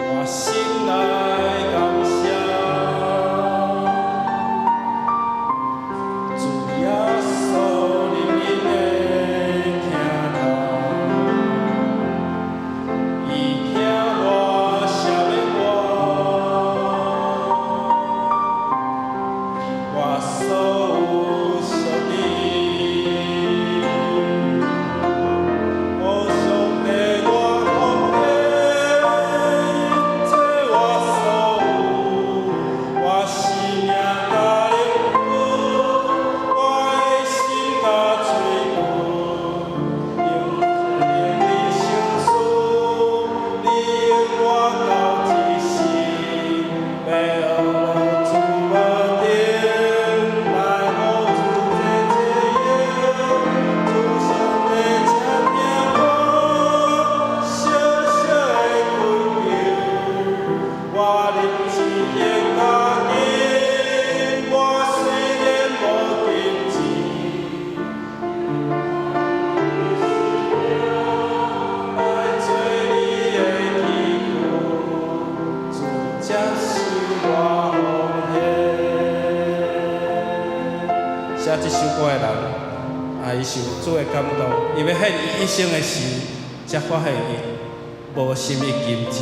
我心內感謝，主耶穌憐憫的疼痛，伊疼我，赦免我，我所有屬你。哦，上帝，我奉獻一切我所有，我生命佮靈魂，我的心佮喙唇，用靈你相思，你引我到這時，欲學樂主無停，來予主做祭用，主上帝，請聽我小小的懇求，我立志獻家己，我雖然無金錢，來做你的器具，主接受我奉獻。寫這首歌的人，啊，伊受主的感動，伊欲獻伊一生的時，才發現伊無啥物金錢，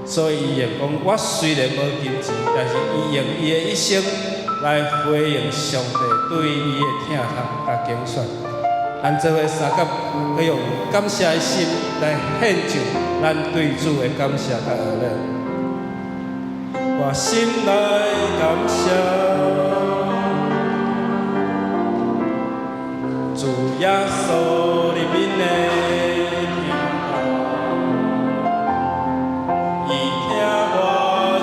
所以伊用講：我雖然無金錢，但是伊用伊的一生來回應上帝對伊的疼痛佮揀選。咱做伙相佮去用感謝的心來獻上咱對主的感謝佮學樂。我心內感謝，主耶穌憐憫的疼痛，伊疼我，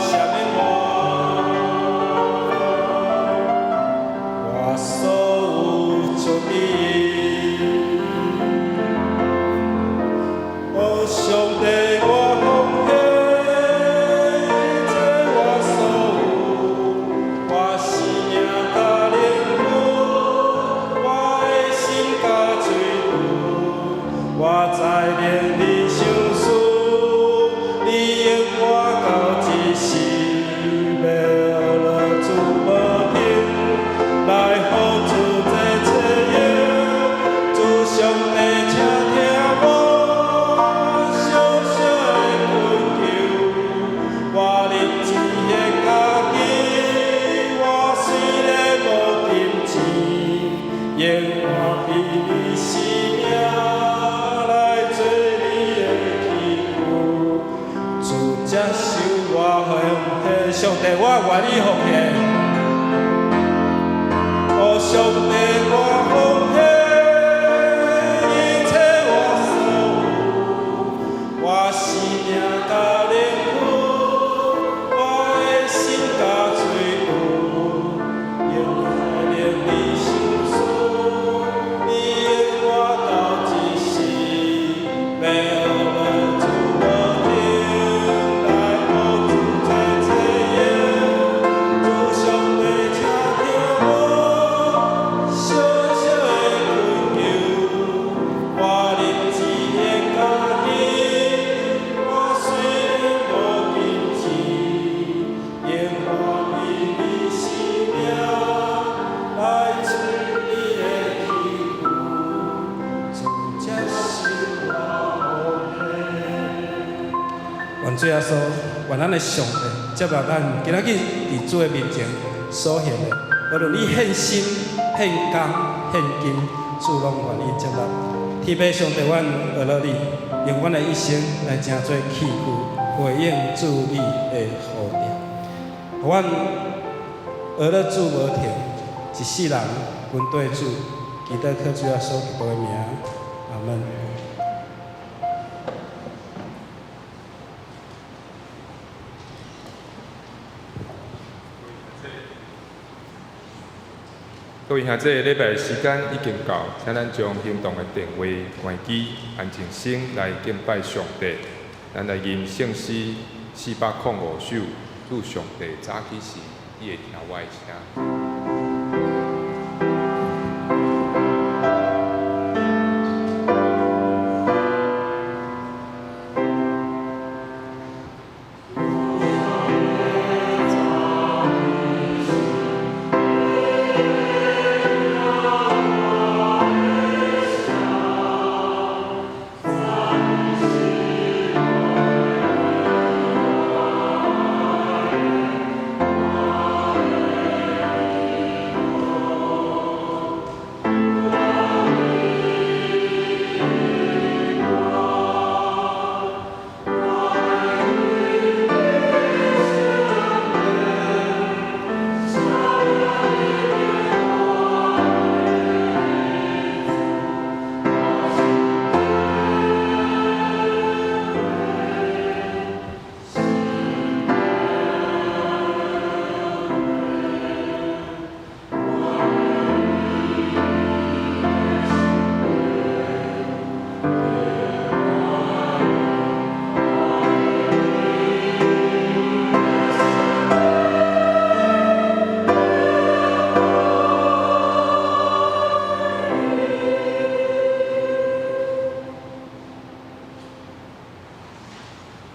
赦免我，我所有屬你。哦，上帝，我奉獻一切我所有，我生命佮靈魂，我的心佮喙唇，我知靈你相思，你引我到這時，欲學樂主無停，來予主做祭用，主上帝，請聽我小小的懇求，我立志獻家己，我雖然無金錢，永遠為你生命來做你的器具，主接受我奉獻，上帝，我願意奉獻。哦，上帝，我奉獻一切我所有，我生命佮靈魂，我的心佮喙唇，永遠靈你相思，你引我到這時，欲學樂主無停，來予主做祭用，主上帝，請聽我小小的懇求，我立志獻家己，我雖然無金錢，永遠為你生命來做你的器具，主接受我奉獻。願主耶穌，願咱的上帝接納咱今仔日佇主的面前所獻的，無論你獻身、獻工、獻金，主攏願意接納。天父上帝，阮學樂你，用阮的一生來成做器具，回應主你的呼召。予阮學樂主無停，一世人跟綴主，祈禱靠主耶穌基督的名，阿門。各位兄弟，禮拜的時間已經到，請咱將行動的電話關機，安靜心來敬拜上帝。咱來吟聖詩405首，主上帝早起時，你會聽我的聲。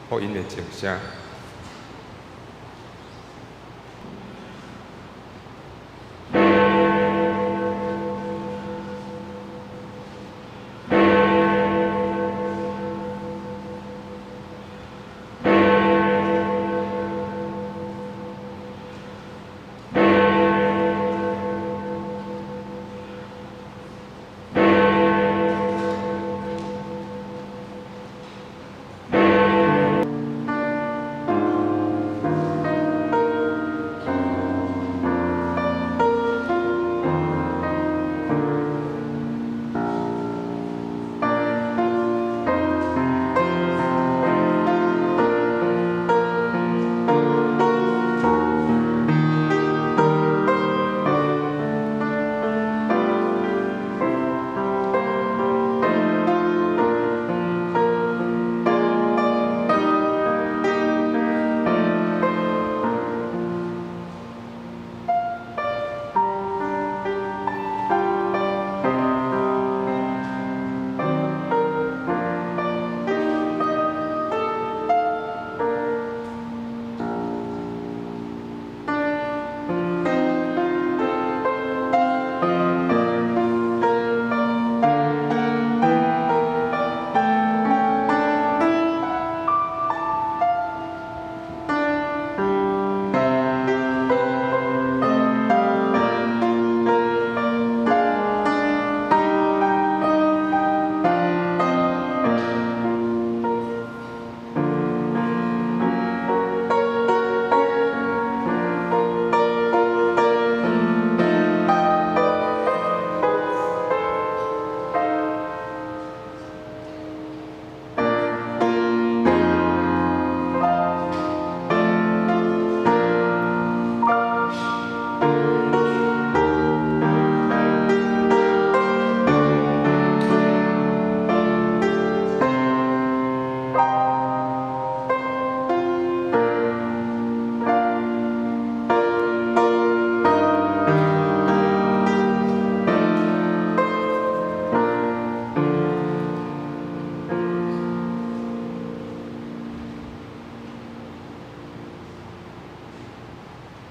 福音的正聲。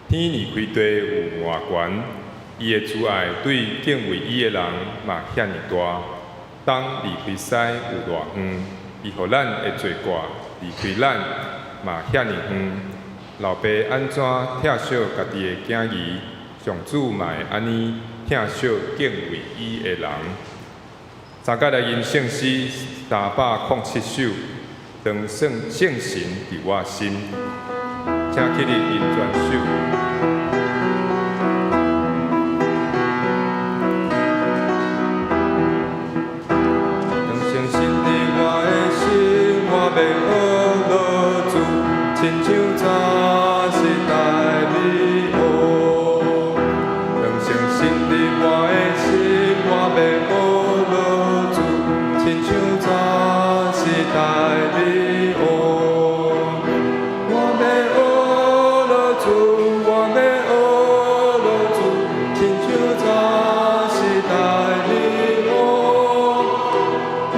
天離開地有偌懸，伊的慈愛對敬畏伊的人嘛遐爾大。東離開西有偌遠，伊予咱的罪過離開咱嘛遐爾遠。老爸按怎疼惜家己的囝兒，上主嘛會按呢疼惜敬畏伊的人。三甲來吟聖詩307首，當聖聖神佇我心，請起立吟全首。當聖神佇我的心，我欲學落主，親像早時代美好。當聖神佇我的心，我欲學落主，親像早時代美好。我欲學落主，我欲學落主，親像早時代美好。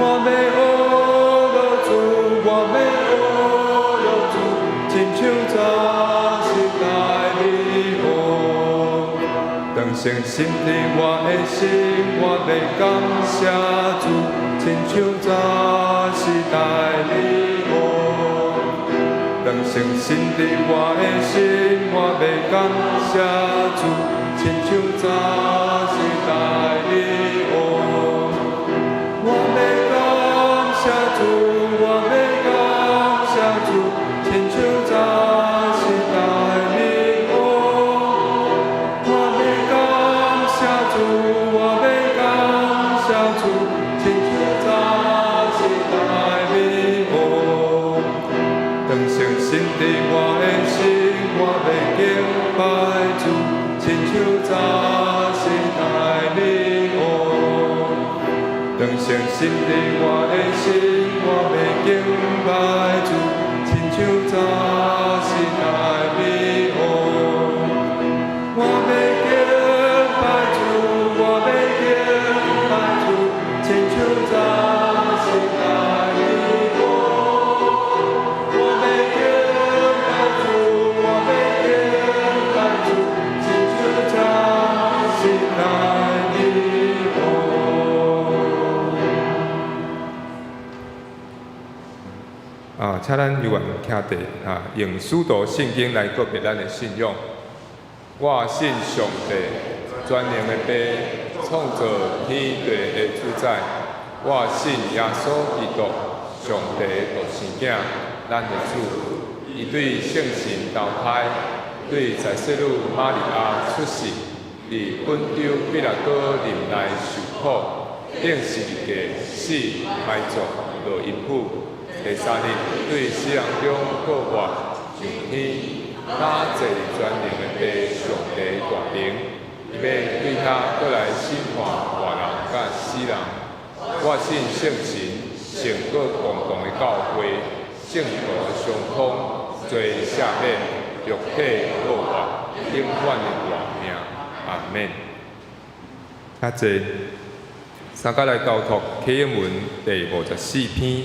我欲學落主，我欲學落主，親像早時代美好。當聖神佇我的心，我欲感謝主，親像早時代美好。當聖神佇我的心，我欲感謝主，親像早時代美好。我欲感謝主，我欲感謝主，親像早時代美好。我欲感謝主，我欲感謝主，親像早時代美好。當聖神佇我的心，我欲敬拜主，親像早時代美好。當聖神佇我的心，我欲敬拜主，親像早時代美好。我欲敬拜主，我欲敬拜主，親像早時代美好。我欲請咱有緣徛地啊，用使徒信經來告別咱的信仰。我信上帝，全能的父，創造天地的主宰。我信耶穌基督，上帝的獨生囝，咱的主。伊對聖神投胎，對在聖女瑪利亞出世，佇本丟彼拉多忍耐受苦，釘十字架死埋葬落陰府。第三日對死人中復活上天，搭坐全能的父上帝大爿，伊欲對遐閣來審判活人佮死人。我信聖神，聖閣公共的教會，聖徒的相通，罪赦免，肉體復活，永遠的活命。阿門。請坐，三甲來交託啟應文第54篇，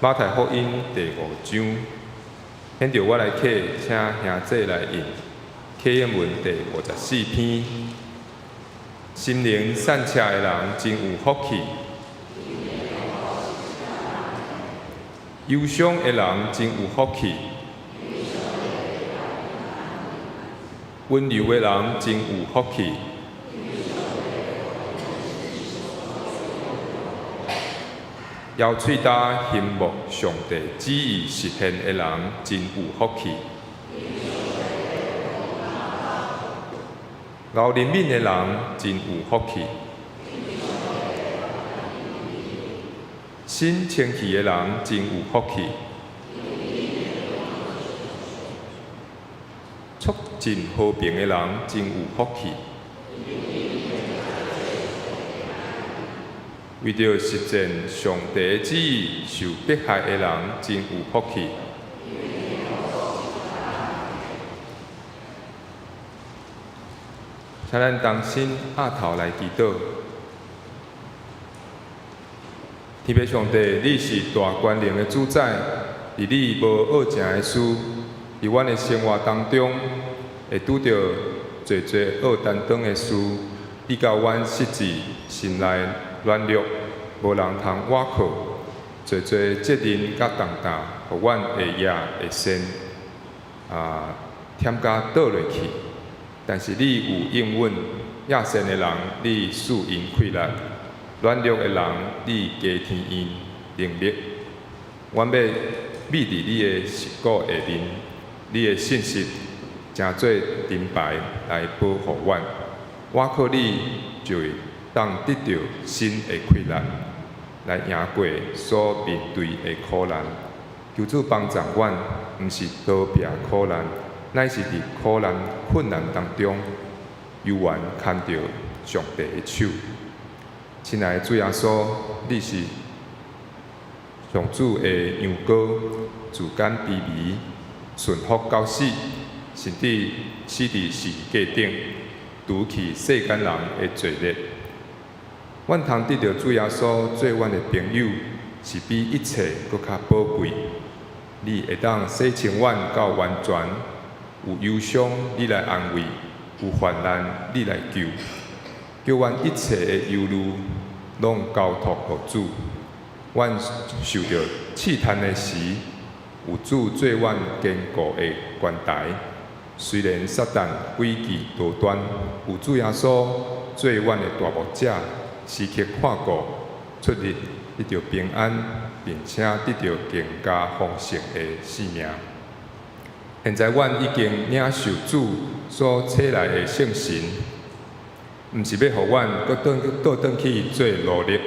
馬太福音第五章。現在我來啟，請兄姊來印啟應文第54篇。心靈散赤的人真有福氣，憂傷的人真有福氣，溫柔的人真有福氣，搖喙焦欣慕上帝旨意實現的人真有福氣，厚憐憫的人真有福氣，心清氣的人真有福氣，促進和平的人真有福氣，為著實踐上帝旨意受迫害的人真有福氣。請咱同心徛頭來祈禱。天父上帝，你是大權能的主宰，佇你無惡成的事，佇阮的生活當中，會拄著濟濟惡擔當的事，你教阮實際心內軟弱，無人通倚靠，濟濟責任佮重擔，予阮會掖會鉎，忝甲倒落去。但是你有應允，掖鉎的人，你賜𪜶氣力；軟弱的人，你加添𪜶能力。阮欲覕佇你的實骨下面，你的信實成做盾牌來保護阮。倚靠你，就會當得著新的氣力，來贏過所面對的苦難。求主幫助阮，毋是逃避苦難，乃是佇苦難困難當中，猶原牽著上帝的手。親愛的主耶穌，你是上主的羊羔，自甘卑微，順服到死，甚至死佇十字架頂，除去世間人的罪孽。阮通得著主耶穌做阮的朋友，是比一切閣較寶貴。你會當洗清阮到完全，有憂傷你來安慰，有患難你來救，叫阮一切的憂慮攏交託予主。阮受著試探的時，有主做阮堅固的關台。雖然撒旦詭計多端，有主耶穌做阮的大牧者，時刻看顧，出入得著平安，並且得著更加豐盛的生命。現在阮已經領受主所差來的聖神，毋是欲予阮閣倒轉去做奴隸，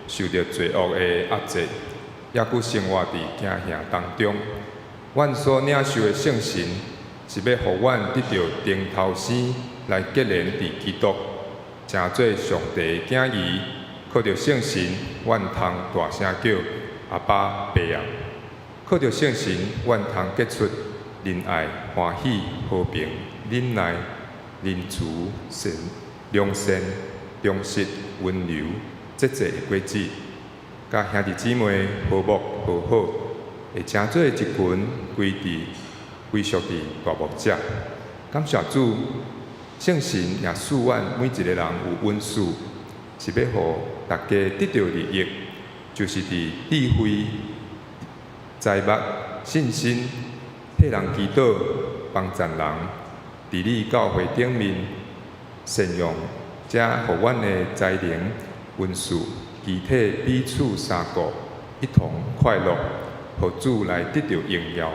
受著罪惡的壓制，猶閣生活佇驚嚇當中。阮所領受的聖神，是欲予阮得著重頭生，來結連佇基督，成做上帝的囝兒。靠著聖神，阮通大聲叫阿爸父啊！靠著聖神，阮通結出仁愛、歡喜、和平、忍耐、仁慈、善、良善、忠實、溫柔、節制的果子，佮兄弟姊妹和睦和好，會成做一群歸佇歸屬佇大牧者。感謝主，聖神也賜阮每一個人有恩賜，是欲予大家得著利益，就是佇智慧、財物、信心、替人祈禱、幫贊人、治理教會頂面，善用這予阮的才能、恩賜，肢體彼此相顧，一同快樂，予主來得著榮耀。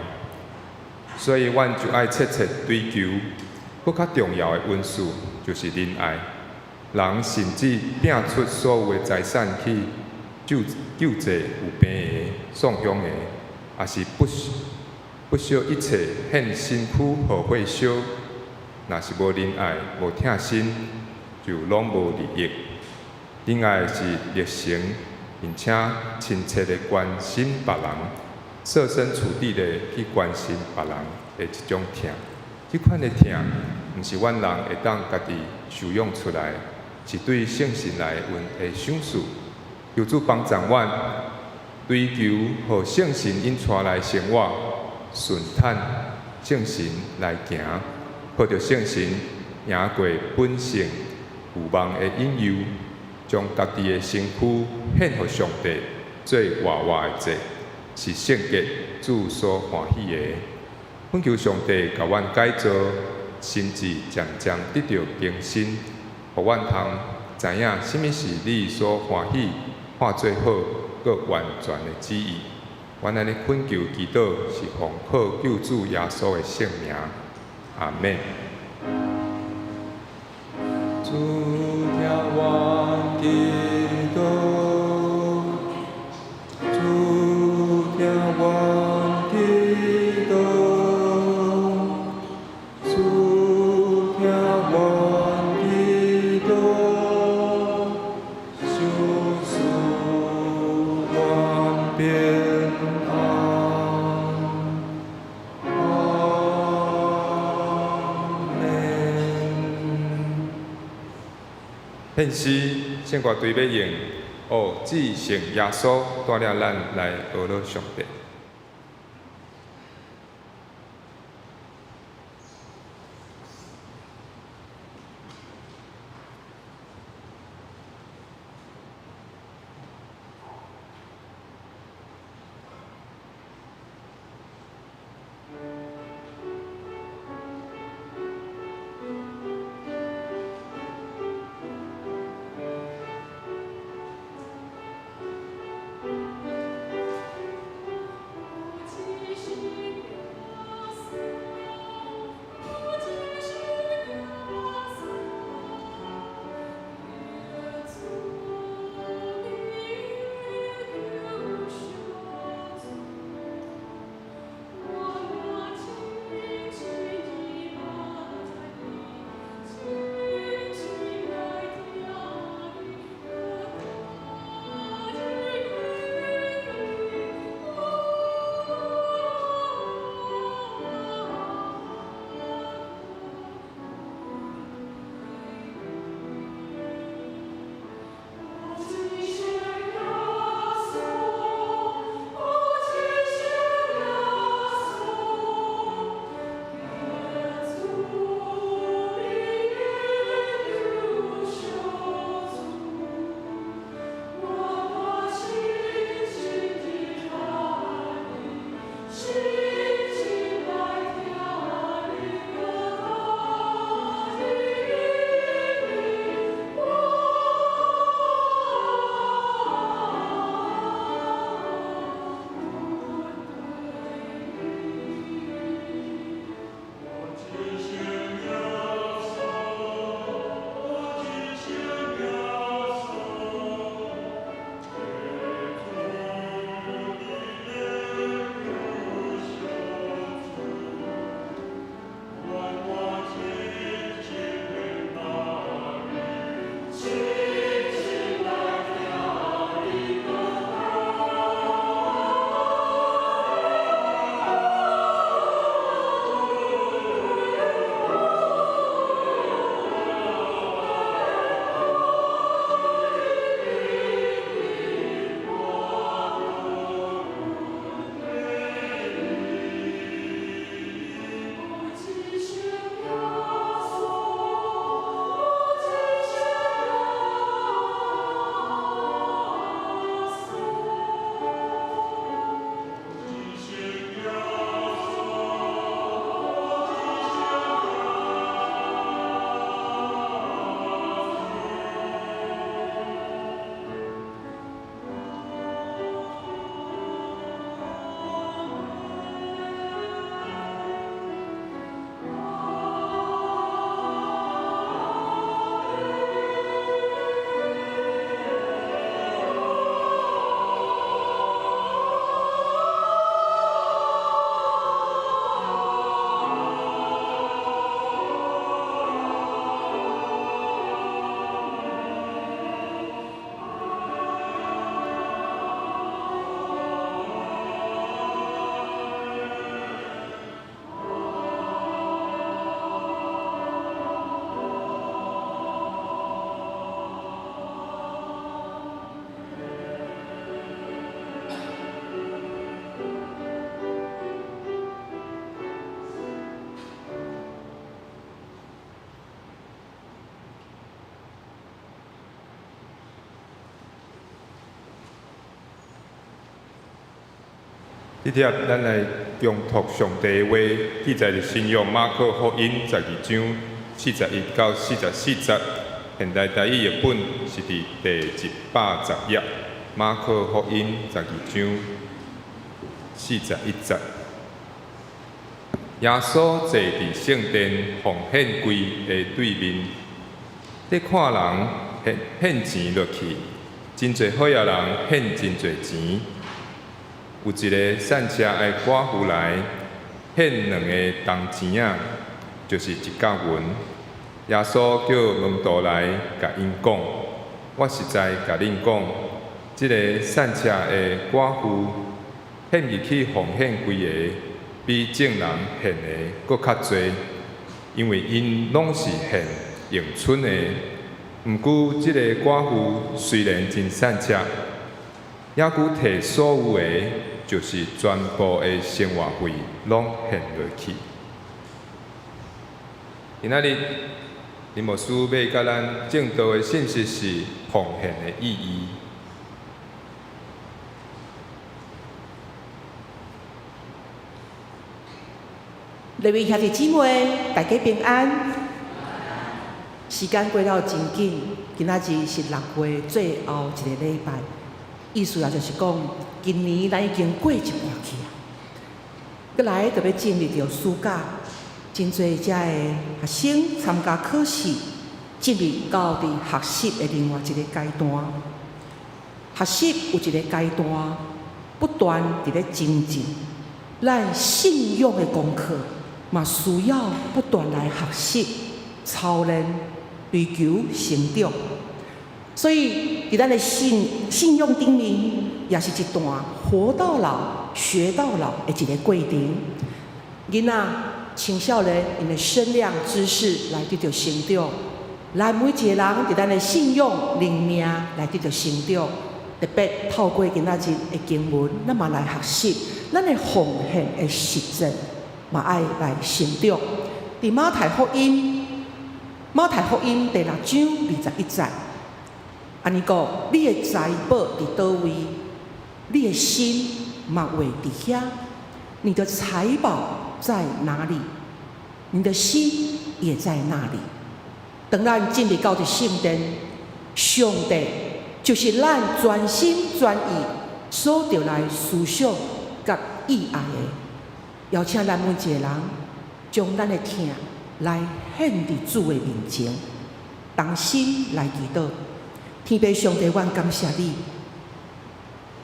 所以，阮就愛切切追求，閣較重要的恩賜，就是仁愛。人甚至摒出所有的財產去救濟有病的、喪鄉的，也是不惜一切獻身軀予火燒。若是無仁愛、無疼心，就攏無利益。仁愛是熱誠，並且親切的關心別人，設身處地的去關心別人的一種疼。這款的疼，毋是阮人會當家己收養出來，是對聖神來的恩的賞賜。求主幫助阮追求，予聖神引帶來生活，順坦聖神來行，靠著聖神贏過本性愚妄的引誘，將家己的身軀獻予上帝，做活活的祭，是聖潔主所歡喜的。懇求上帝共阮改造，心智漸漸得著更新，予阮通知影啥物是你所歡喜、看做好、閣完全的旨意。阮按呢懇求祈禱，是奉靠救主耶穌的聖名。阿們。主聽阮祈禱，主聽阮祈禱，主聽阮祈禱，賞賜阮平安。阿們。獻詩聖歌隊欲用哦，至聖耶穌帶領咱來學樂上帝。這帖咱來誦讀上帝的話，記載佇新約馬可福音12章41到44節。現代台語譯本是佇第110頁。馬可福音十二章四十一節。耶穌坐佇聖殿奉獻櫃的對面，咧看人獻獻錢落去，真濟好額人獻真濟錢。有一个散赤的寡婦來獻兩个銅錢仔，就是一角銀。耶穌叫門徒來，共𪜶講：我實在共恁講，這个散赤的寡婦獻入去奉獻櫃的，比眾人獻的閣較濟，因為𪜶攏是獻用剩的。毋過，這个寡婦雖然真散赤，猶閣提所有的，就是全部的生活費，攏獻落去。今仔日林牧師欲共咱證道的信息是奉獻的意義。各位兄弟姊妹，大家平安。時間過了真緊，今仔日是6月最後一个禮拜，意思也就是講，今年咱已經過一半去啊。閣來就欲進入著暑假，真濟遮的學生參加考試，進入到佇學習的另外一个階段。學習有一个階段，不斷佇咧精進，咱信仰的功課嘛需要不斷來學習、操練、追求成長。所以，佇咱的信仰頂面，也是一段活到老學到老的一个過程。囡仔、青少年𪜶的身量知識來得著成長，咱每一个人佇咱的信仰靈命來得著成長。特別透過今仔日的經文，咱嘛來學習，咱的奉獻的實踐嘛愛來成長。佇馬太福音，馬太福音第6章21節，按呢講：你的財寶佇佗位，你的心嘛會佇遐。你的財寶在哪裡，你的心也在那裡。當咱進入到這聖殿，上帝就是咱全心全意所著來思想佮意愛的。邀請咱每一个人，將咱的疼來獻佇主的面前，同心來祈禱。天父上帝，阮感謝你，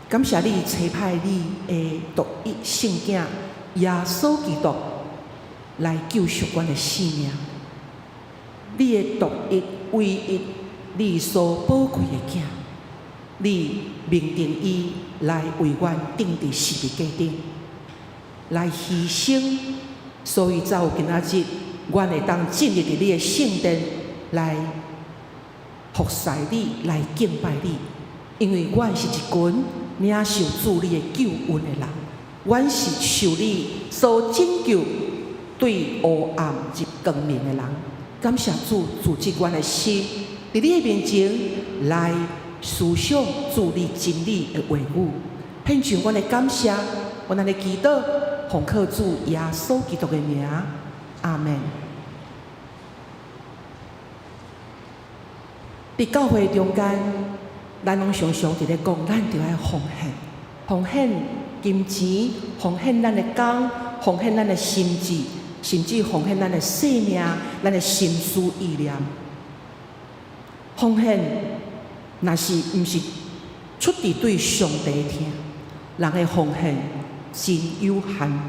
感謝你差派你的獨一聖子耶穌基督來救贖阮的性命。你的獨一、唯一、你所寶貴的囝，你命定伊來為阮釘佇十字架頂，來犧牲，所以才有今仔日，阮會當進入佇你的聖殿來服侍你，來敬拜你。因為阮是一群領受主你的救恩的人，阮是受你所拯救對黑暗入光明的人。感謝主，組織阮的心，佇你的面前來思想主你真理的話語，獻上阮的感謝，阮按呢祈禱，奉靠主耶穌基督的名，阿們。佇教會中間，咱攏常常佇咧講，咱著愛奉獻，奉獻金錢，奉獻咱的工，奉獻咱的心智，甚至奉獻咱的生命、咱的心思意念。奉獻，若是毋是出自對上帝的疼，人的奉獻真有限。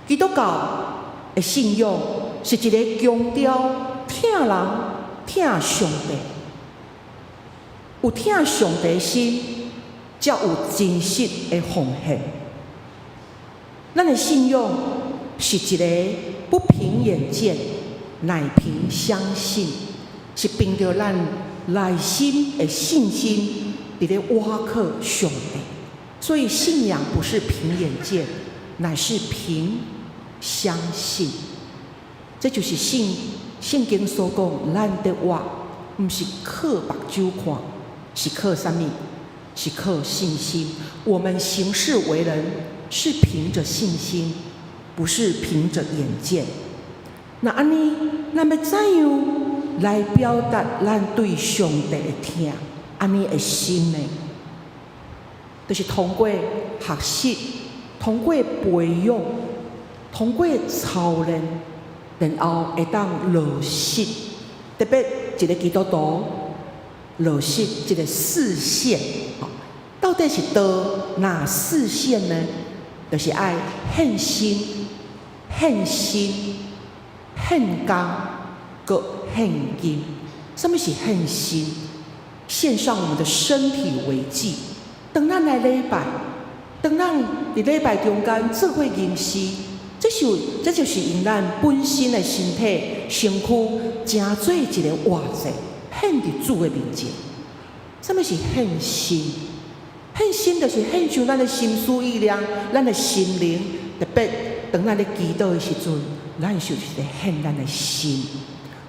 基督教的信仰是一个強調疼人、疼上帝，有疼上帝的心，才有真實的奉獻。咱的信仰是一个不憑眼見，乃憑相信，是憑著咱內心的信心，佇咧倚靠上帝。所以信仰不是憑眼見，乃是憑相信。這就是聖經所講，咱的活毋是靠目睭看，是靠啥物？是靠信心。我們行事為人，是憑着信心，不是憑着眼見。若按呢，咱欲怎樣來表達咱對上帝的疼？按呢的心呢？就是通過學習，通過培養，通過操練，然後會當落實。特別一個基督徒落實這个四獻，到底是佗哪四獻呢？就是愛獻身、獻心、獻工、閣獻金。啥物是獻身？獻上我們的身體為祭。當咱來禮拜，當咱佇禮拜中間做伙吟詩，這就是用咱本身的身體、身軀，成做一个活祭，獻佇主的面前。啥物是獻心？獻心就是獻上咱的心思意念、咱的心靈。特別當咱咧祈禱的時陣，咱就是咧獻咱的心。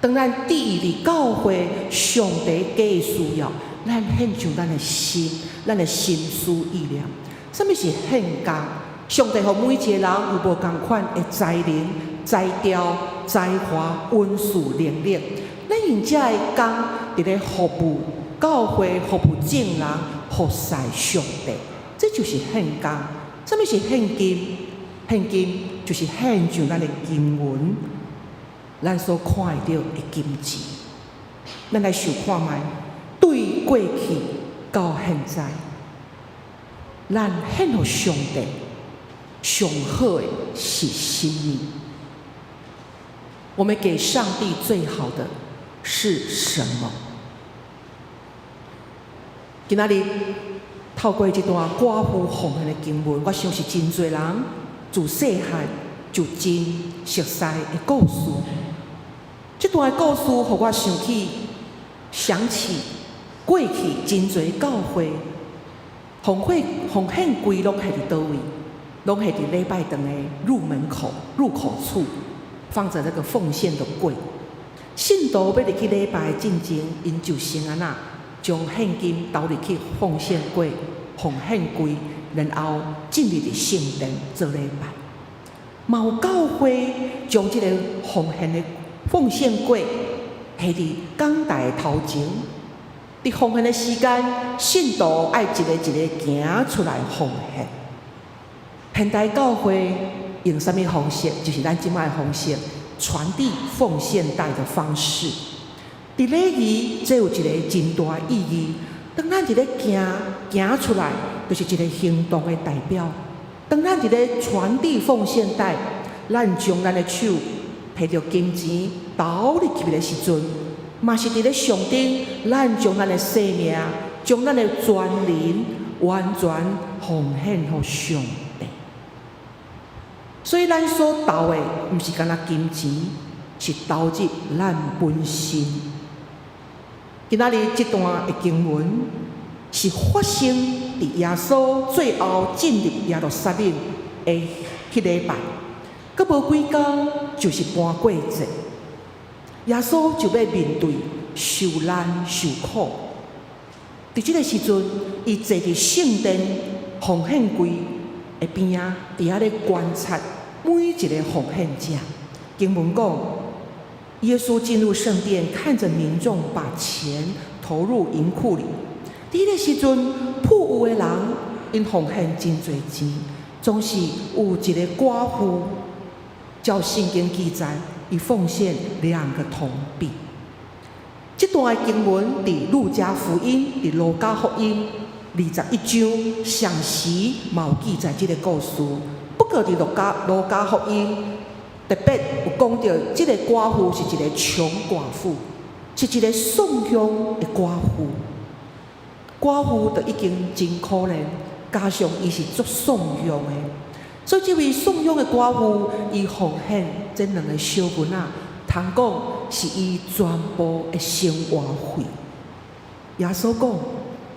當咱注意佇教會上帝家的需要，咱獻上咱的心、咱的心思意念。啥物是獻工？上帝予每一个人有無仝款的才能、才調、才華、恩賜、能力。咱用這个工佇咧服務教會、服務眾人、服侍上帝，這就是獻工。啥物是獻金？獻金就是獻上咱的金銀，咱所看會著的金錢。咱來想看覓，對過去到現在，咱獻予上帝上好的是啥物？我們給上帝最好的是什麼？今仔日透過這段寡婦奉獻的經文，我相信真濟人自細漢就真熟悉的故事。這段的故事，予我想起過去真濟教會奉獻櫃攏係佇佗位？攏係佇禮拜堂的入門口、入口處放著那個奉獻的櫃。信徒欲入去禮拜進前，𪜶就先按怎將現金投入去奉獻櫃、奉獻櫃，然後進入佇聖殿做禮拜。嘛有教會將這个奉獻的奉獻櫃下佇講台頭前，佇奉獻的時間，信徒愛一个一个行出來奉獻。現代教會用啥物方式？就是咱這擺的方式，傳遞奉獻袋的方式。佇禮儀，這有一个真大意義。當咱佇咧行行出來，就是一个行動的代表。當咱佇咧傳遞奉獻袋，咱將咱的手提著金錢投入去的時陣，嘛是佇咧象徵咱將咱的生命、將咱的全人完全奉獻予上帝。所以，咱所投的毋是干焦金錢，是投入咱本身。今仔日這段的經文是發生佇耶穌最後進入耶路撒冷的彼禮拜，閣無幾工就是盤過節，耶穌就欲面對受難受苦。佇這个時陣，伊坐佇聖殿奉獻櫃的邊仔，佇遐咧觀察每一个奉獻者。經文講，耶穌進入聖殿，看著民眾把錢投入銀庫裡。佇彼个時陣，富有的人𪜶奉獻真濟錢，總是有一个寡婦，照聖經記載，伊奉獻兩個銅幣。這段的經文佇路加福音、佇路加福音21章詳細嘛有記載這个故事。不過佇路加福音特別有講著，這个寡婦是一个窮寡婦，是一个散鄉的寡婦。寡婦就已經真可憐，加上伊是足散鄉的，所以這位散鄉的寡婦，伊奉獻這兩个小銀仔，通講是伊全部的生活費。耶穌講，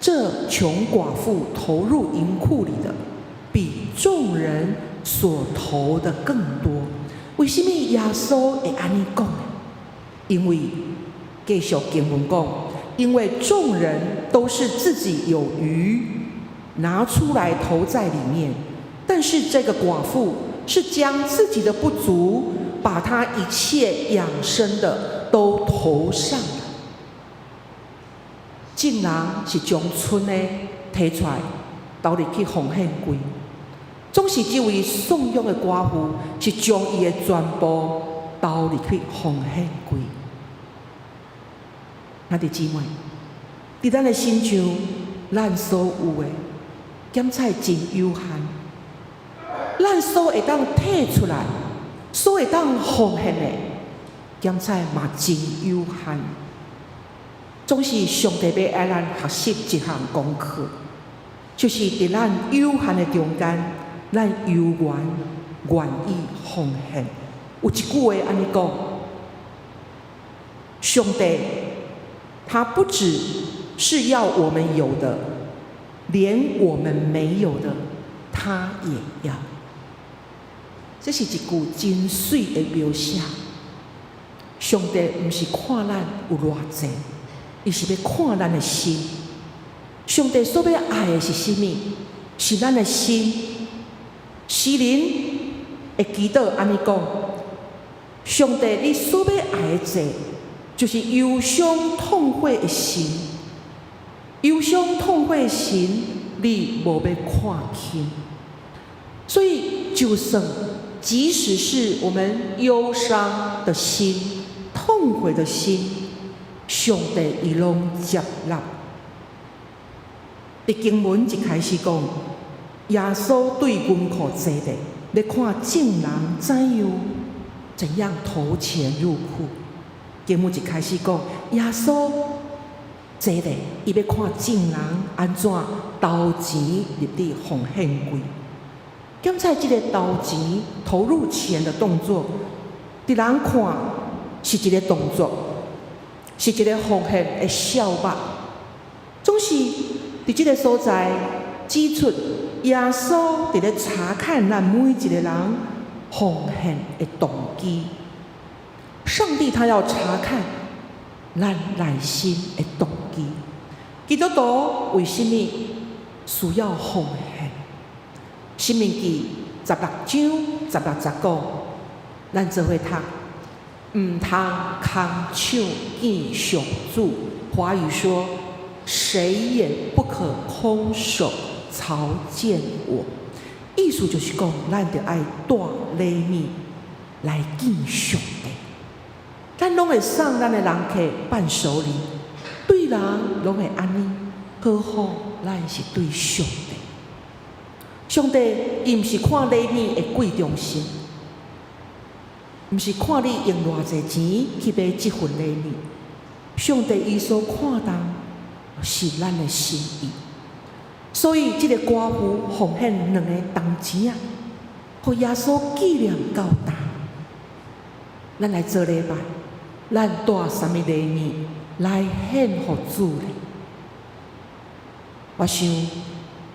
這窮寡婦投入銀庫裡的，比眾人所投的更多。為什麼耶穌會按呢講呢？因為繼續經文講，因為眾人都是自己有餘，拿出來投在裡面，但但是這個寡婦是將自己的不足，把她一切養生的都投上了。眾人是將賰的提出來，投入去奉獻櫃。總是這位信仰的寡婦是將伊的全部投入去奉獻櫃。兄弟姊妹，佇咱的身上，咱所有的檢菜真有限，咱所會當提出來，所會當奉獻的檢菜嘛真有限。總是上帝欲愛咱學習一項功課，就是佇咱有限的中間，咱猶原願意奉獻。有一句話按呢講：上帝他不只是要我們有的，連我們沒有的，他也要。這是一句真媠的描寫。上帝毋是看咱有偌濟，伊是欲看咱的心。上帝所欲愛的是啥物？是咱的心。詩人會祈禱按呢講：上帝，你所欲愛的祭，就是憂傷痛悔的心。憂傷痛悔的心，你無欲看輕。所以，就算即使是我們憂傷的心、痛悔的心，上帝伊攏接納。佇經文一開始講，耶穌對銀庫坐咧，咧看眾人怎樣怎樣投錢入庫。經文一開始講，耶穌坐咧，伊欲看眾人按怎投錢入佇奉獻櫃。檢查這個投錢、投入錢的動作，佇人看是一個動作，是一個奉獻的痟肉。總是佇這個所在指出，耶穌佇咧查看咱每一個人奉獻的動機。上帝他要查看咱內心的動機。基督徒為啥物需要奉獻？申命記16章16節講，咱做伙讀，毋通空手見上主。華語說：誰也不可空手朝見我。意思就是講，咱著愛帶禮物來見上帝。咱攏會送咱的人客伴手禮，對人攏會按呢，何況咱是對上帝。上帝伊毋是看禮物的貴重性，毋是看你用偌濟錢去買這份禮物。上帝伊所看重是咱的心意。所以這個寡婦奉獻兩個銅錢仔，予耶穌紀念到今。咱來做禮拜，咱帶啥物禮物來獻予主呢？我想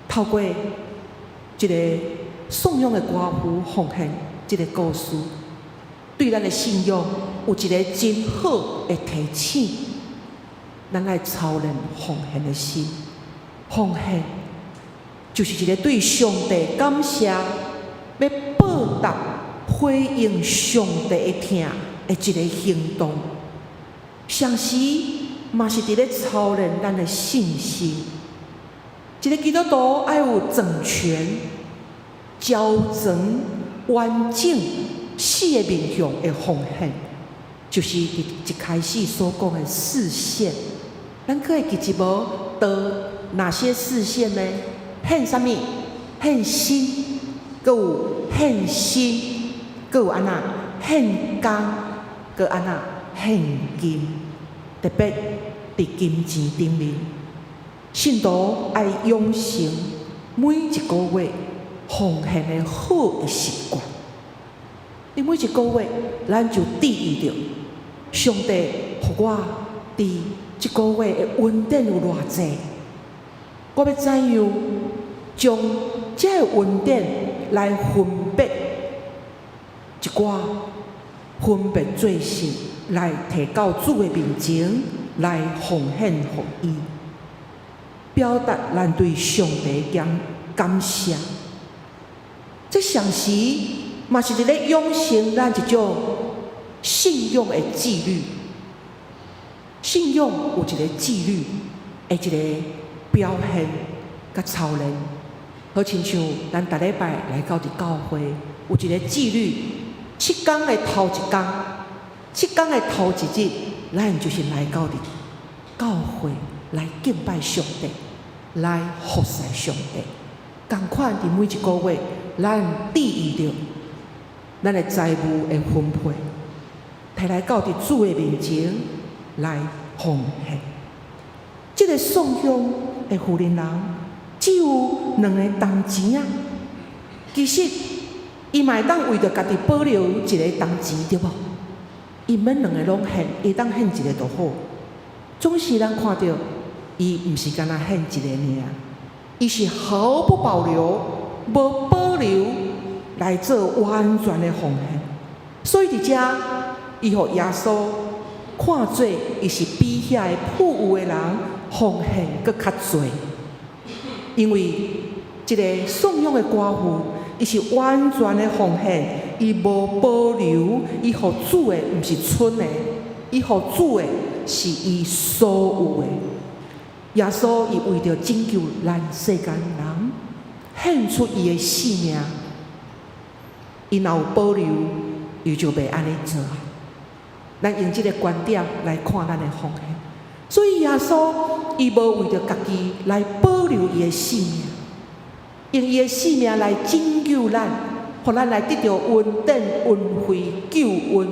透過這個信仰的寡婦奉獻這個故事，對咱的信仰有一個真好的提醒。咱愛操練奉獻的心，奉獻就是一個對上帝感謝，欲報答回應上帝的疼的一個行動。同時嘛是佇咧操練咱的信心。一個基督徒愛有整全、交全、完整四個面向的奉獻，就是佇一開始所講的四獻。咱閣會記得無？得哪些四獻呢？獻啥物？獻身，閣有獻心，閣有按怎？獻工，閣按怎？獻金。特別佇金錢頂面，信徒愛養成每一個月奉獻的好的習慣。佇每一個月，咱就注意著上帝予我佇這個月的恩典有偌濟，我欲怎樣將這个恩典來分別一寡，分別做聖，來提到主的面前來奉獻予伊，表達咱對上帝的感謝。這同時嘛是佇咧養成咱一種信仰的紀律。信仰有一個紀律的一個表現佮操練，好親像咱逐禮拜來到佇教會，有一個紀律，七工的頭一工，七工的頭一日，咱就是來到佇教會來敬拜上帝，來服侍上帝。仝款佇每一個月，咱注意著咱的財務的分配，提來到佇主的面前來奉獻。這个送香的婦人人只有兩个銅錢仔，其實伊嘛會當為著家己保留一个銅錢，對無？伊毋免兩个攏獻，伊當獻一个就好。總是咱看著伊毋是干焦獻一个爾，伊是毫不保留、無保留來做完全的奉獻。所以佇遮，伊予耶穌看做伊是比遐个富有的人奉獻閣較濟，因為這个送養的寡婦，伊是完全的奉獻，伊無保留，伊予主的毋是賰的，伊予主的是伊所有的。耶穌伊為著拯救咱世間人，獻出伊的性命，伊若有保留，伊就袂按呢做。咱用這个觀點來看咱的奉獻，所以耶穌伊無為著家己來保留伊的性命，用伊的性命來拯救咱，予咱來得著恩典、恩惠、救恩。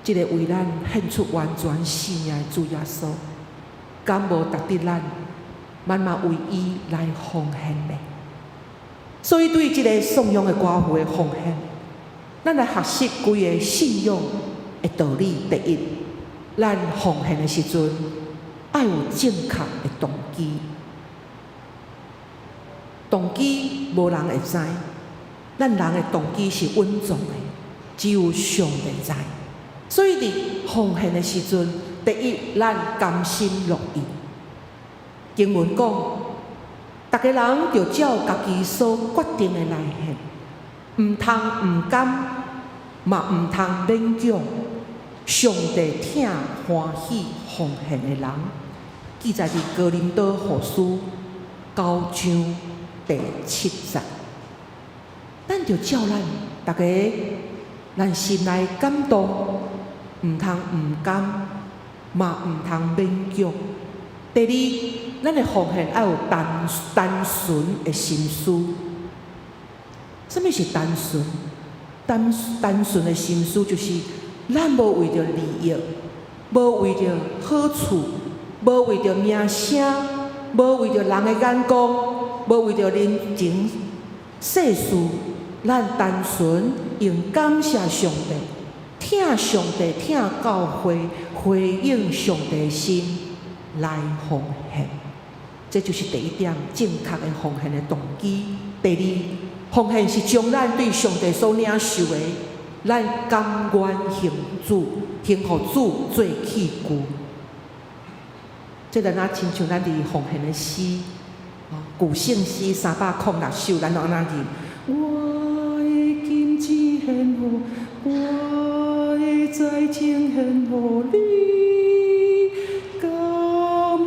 這个為咱獻出完全性命的主耶穌，敢無值得咱慢慢為伊來奉獻呢？所以對這个送養的寡婦的奉獻，咱來學習幾个信仰的道理。第一，咱奉獻的時陣，愛有正確的動機。動機無人會知，咱人的動機是隱藏的，只有上帝知。所以佇奉獻的時陣，第一，咱甘心樂意。經文講，逐个人著照家己所決定的來獻，毋通毋甘，嘛毋通勉強。上帝疼歡喜奉獻的人，記載佇哥林多後書9章第7節。咱著照咱逐个，咱心內感動，毋通毋甘，嘛毋通勉強。第二，咱的奉獻愛有單單純的心思。啥物是單純？單單純的心思就是咱無為著利益，無為著好處，無為著名聲，無為著人的眼光，無為著人情世事，咱單純用感謝上帝、疼上帝、疼教會、回應上帝的心來奉獻。這就是第一點，正確的奉獻的動機。第二，奉獻是將咱對上帝所領受的，咱甘願還主，還予主做器具。這就若親像咱佇奉獻的詩，舊聖詩306首，咱攏按呢吟？我的金錢獻予，我的財情獻予你，甘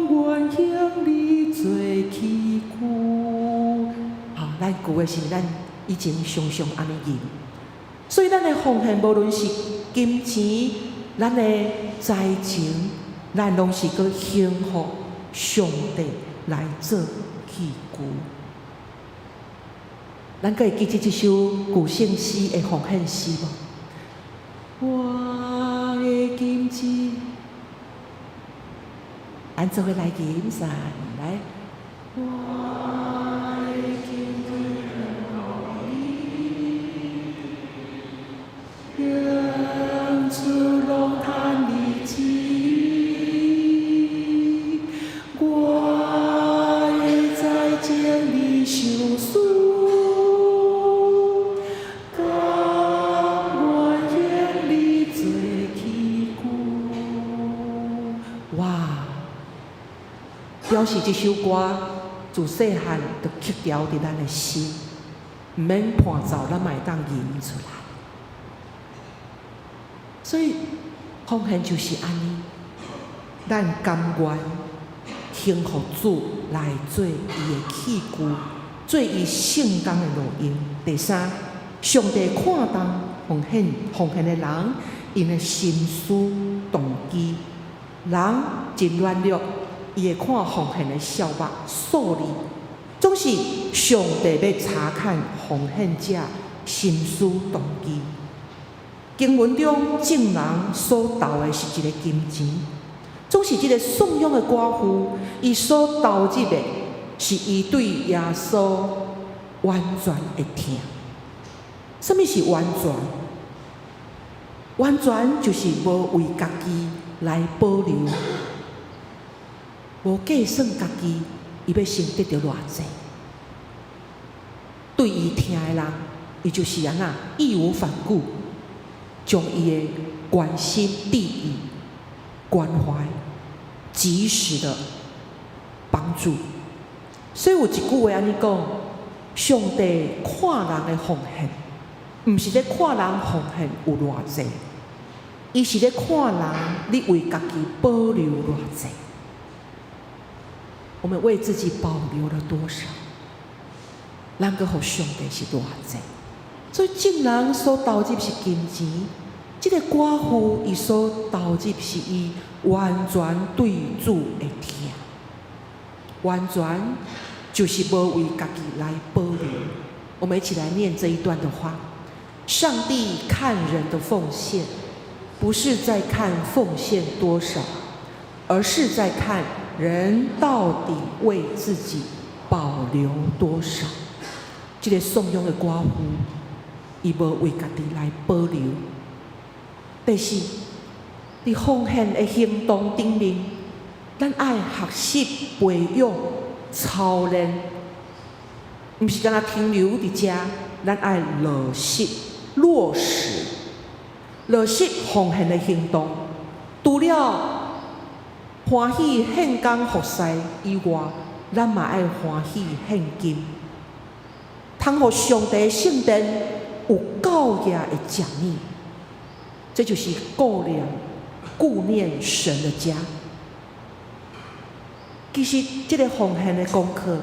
願向你做器具。好，咱舊的是咱以前常常按呢吟，所以咱的奉獻，無論是金錢，咱的財情，咱攏是閣還予上帝來做器具。咱閣會記得這首舊聖詩的奉獻詩無？我的金錢，咱做伙來吟噻，來。我的金錢獻予你，用出攏趁利錢，我的財情你賞賜，甘願向你做器具。哇！表示這首歌自自細漢就刻牢佇咱的心，毋免伴奏，咱嘛會當吟出來。所以奉獻就是按呢，咱甘願興予主來做伊的器具，做伊聖工的路用。第三，上帝看重奉獻的人，𪜶的心思動機，人真軟弱，伊會看奉獻的數目數字，總是上帝欲查看奉獻者心思動機。經文中眾人所投的是一个金錢，總是這个信仰的寡婦，伊所投入的是伊對耶穌完全的疼。啥物是完全？完全就是無為家己來保留，無計算家己，伊欲先得著偌濟。對伊疼的人，伊就是按怎義無反顧，將伊的關心、注意、關懷，及時的幫助。所以有一句話按呢講：上帝看人的奉獻，毋是咧看人奉獻有偌濟，伊是咧看人你為家己保留偌濟。我們為自己保留了多少？咱閣予上帝是偌濟？所以眾人所投入是金錢，這個寡婦伊所投入是伊完全對主的疼，完全就是無為家己來保留。我們一起來念這一段的話：上帝看人的奉獻，不是在看奉獻多少，而是在看人到底為自己保留多少。這个信仰的寡婦，伊無為家己來保留。第四，佇奉獻的行動頂面，咱愛學習培養操練，毋是干焦停留佇遮，咱愛落實奉獻的行動。除了歡喜獻工服侍以外，咱嘛愛歡喜獻金，通予上帝聖殿有夠額的獎勵。這就是顧念神的家。其實，這个奉獻的功課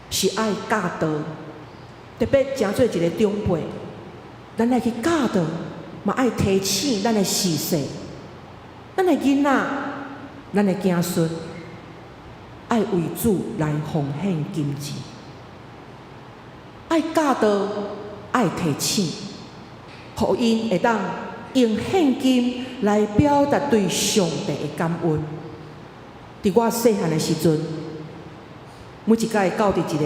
是愛教導，特別成做一个長輩，咱愛去教導，嘛愛提醒咱的序細，咱的囡仔，咱的子孫，愛為主來奉獻金錢，愛教導，愛提醒，予𪜶會當用獻金來表達對上帝的感恩。佇我細漢的時陣，每一擺到佇一个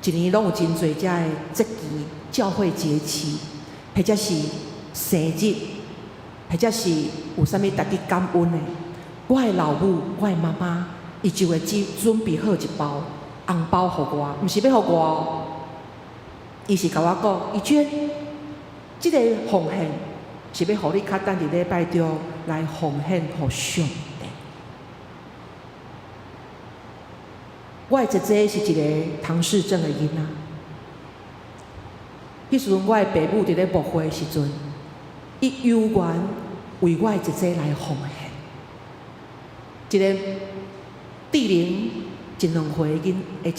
一年攏有真濟遮的節期，教會節期，或者是生日，或者是有啥物值得感恩的，我的老母，我的媽媽，伊就會準備好一包紅包予我，毋是欲予我哦，伊是共我講，伊覺這个奉獻是欲予你較等佇禮拜中來奉獻予上帝。我的姐姐是一个唐氏症的囡仔。彼時陣我的爸母佇咧牧會的時陣，伊猶原為我的姐姐來奉獻。一个智能一兩歲囡的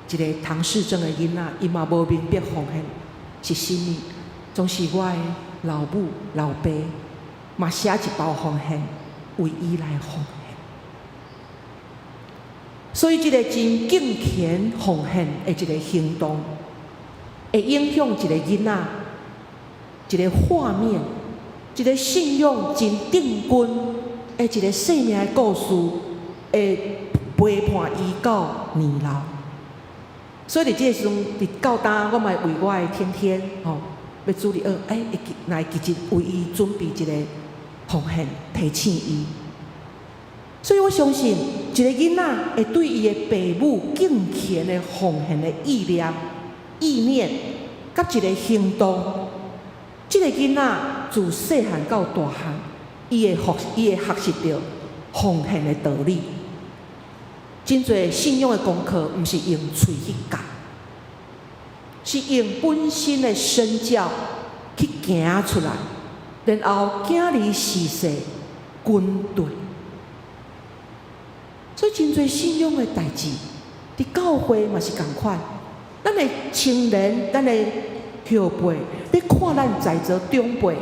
一个唐氏症的囡仔，伊嘛無明白奉獻是啥物，總是我的老母老爸嘛寫一包奉獻為伊來奉獻。所以，這个真敬虔奉獻的一个行動，會影響一个囡仔，一个畫面，一个信仰真定根的一个生命的故事，會陪伴伊到年老。所以，佇這个時陣，佇到今，我嘛會為我的天天吼，欲主日學，會記，來記得為伊準備一個奉獻，提醒伊。所以我相信，一个囡仔會對伊的爸母敬虔的奉獻的意念，佮一个行動，這个囡仔自細漢到大漢，伊會學習著奉獻的道理。真濟信仰的功課，毋是用喙去教，是用本身的身教去行出來，然後行而視勢跟對。所以真濟信仰的代誌，佇教會嘛是仝款。咱的青年，咱的後輩，咧看咱在座長輩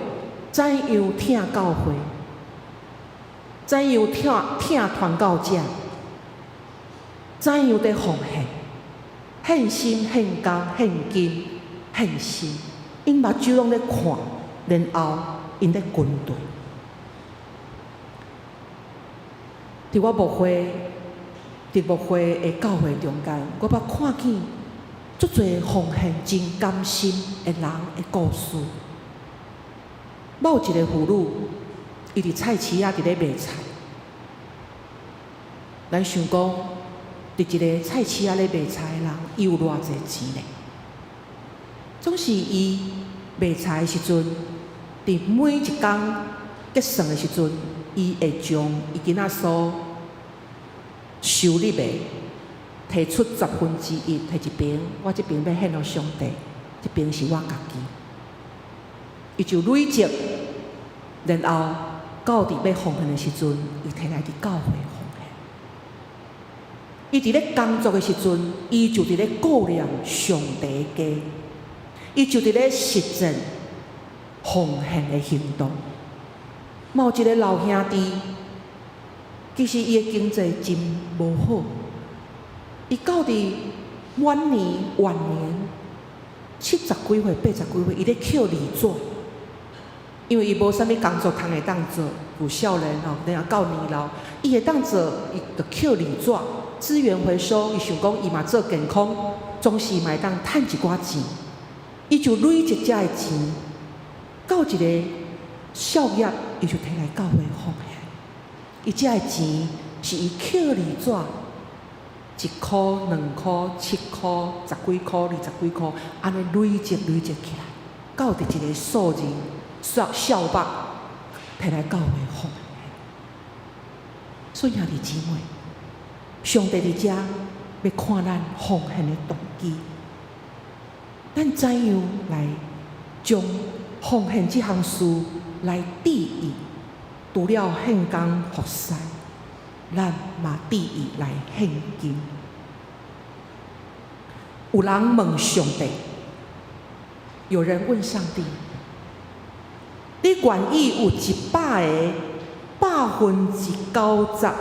怎樣疼教會，怎樣疼疼傳教者，怎樣佇奉獻，獻身、獻工、獻金、獻心，𪜶目睭攏咧看，然後𪜶咧跟隨。佇我牧會，佇牧會的教會中間，我捌看見足濟奉獻真甘心的人的故事。某一個婦女，伊佇菜市仔佇咧賣菜。咱想講，佇一個菜市仔咧賣菜的人，伊有偌濟錢呢？總是伊賣菜的時陣，佇每一工結算的時陣，伊會將伊今仔所收入的提出1/10，提一邊，我這邊欲獻予上帝，這邊是我家己。伊就累積，然後到佇欲奉獻的時陣，伊提來佇教會奉獻。伊佇咧工作的時陣，伊就佇咧顧念上帝的家，伊就佇咧實踐奉獻的行動。某一個老兄弟，其實伊的經濟真無好，伊到佇晚年晚年七十幾歲、八十幾歲，伊咧捡字紙，因為伊無啥物工作通會當做，有少年吼，然後到年老，伊會當做，伊就捡字紙，資源回收。伊想講伊嘛做健康，總是嘛會當趁一寡錢，伊就累積遮的錢，到一个數額，伊就提來教會奉獻。伊遮的錢是伊捡字紙，一箍、兩箍、七箍、十幾箍、二十幾箍，按呢累積累積起來，到佇一个數字數數目，提來教會奉獻。所以兄弟姊妹，上帝佇遮欲看咱奉獻的動機，咱怎樣來將奉獻這項事來致意？除了獻工服侍，咱嘛致意來獻金。有人問上帝，有人問上帝：你願意有100個90%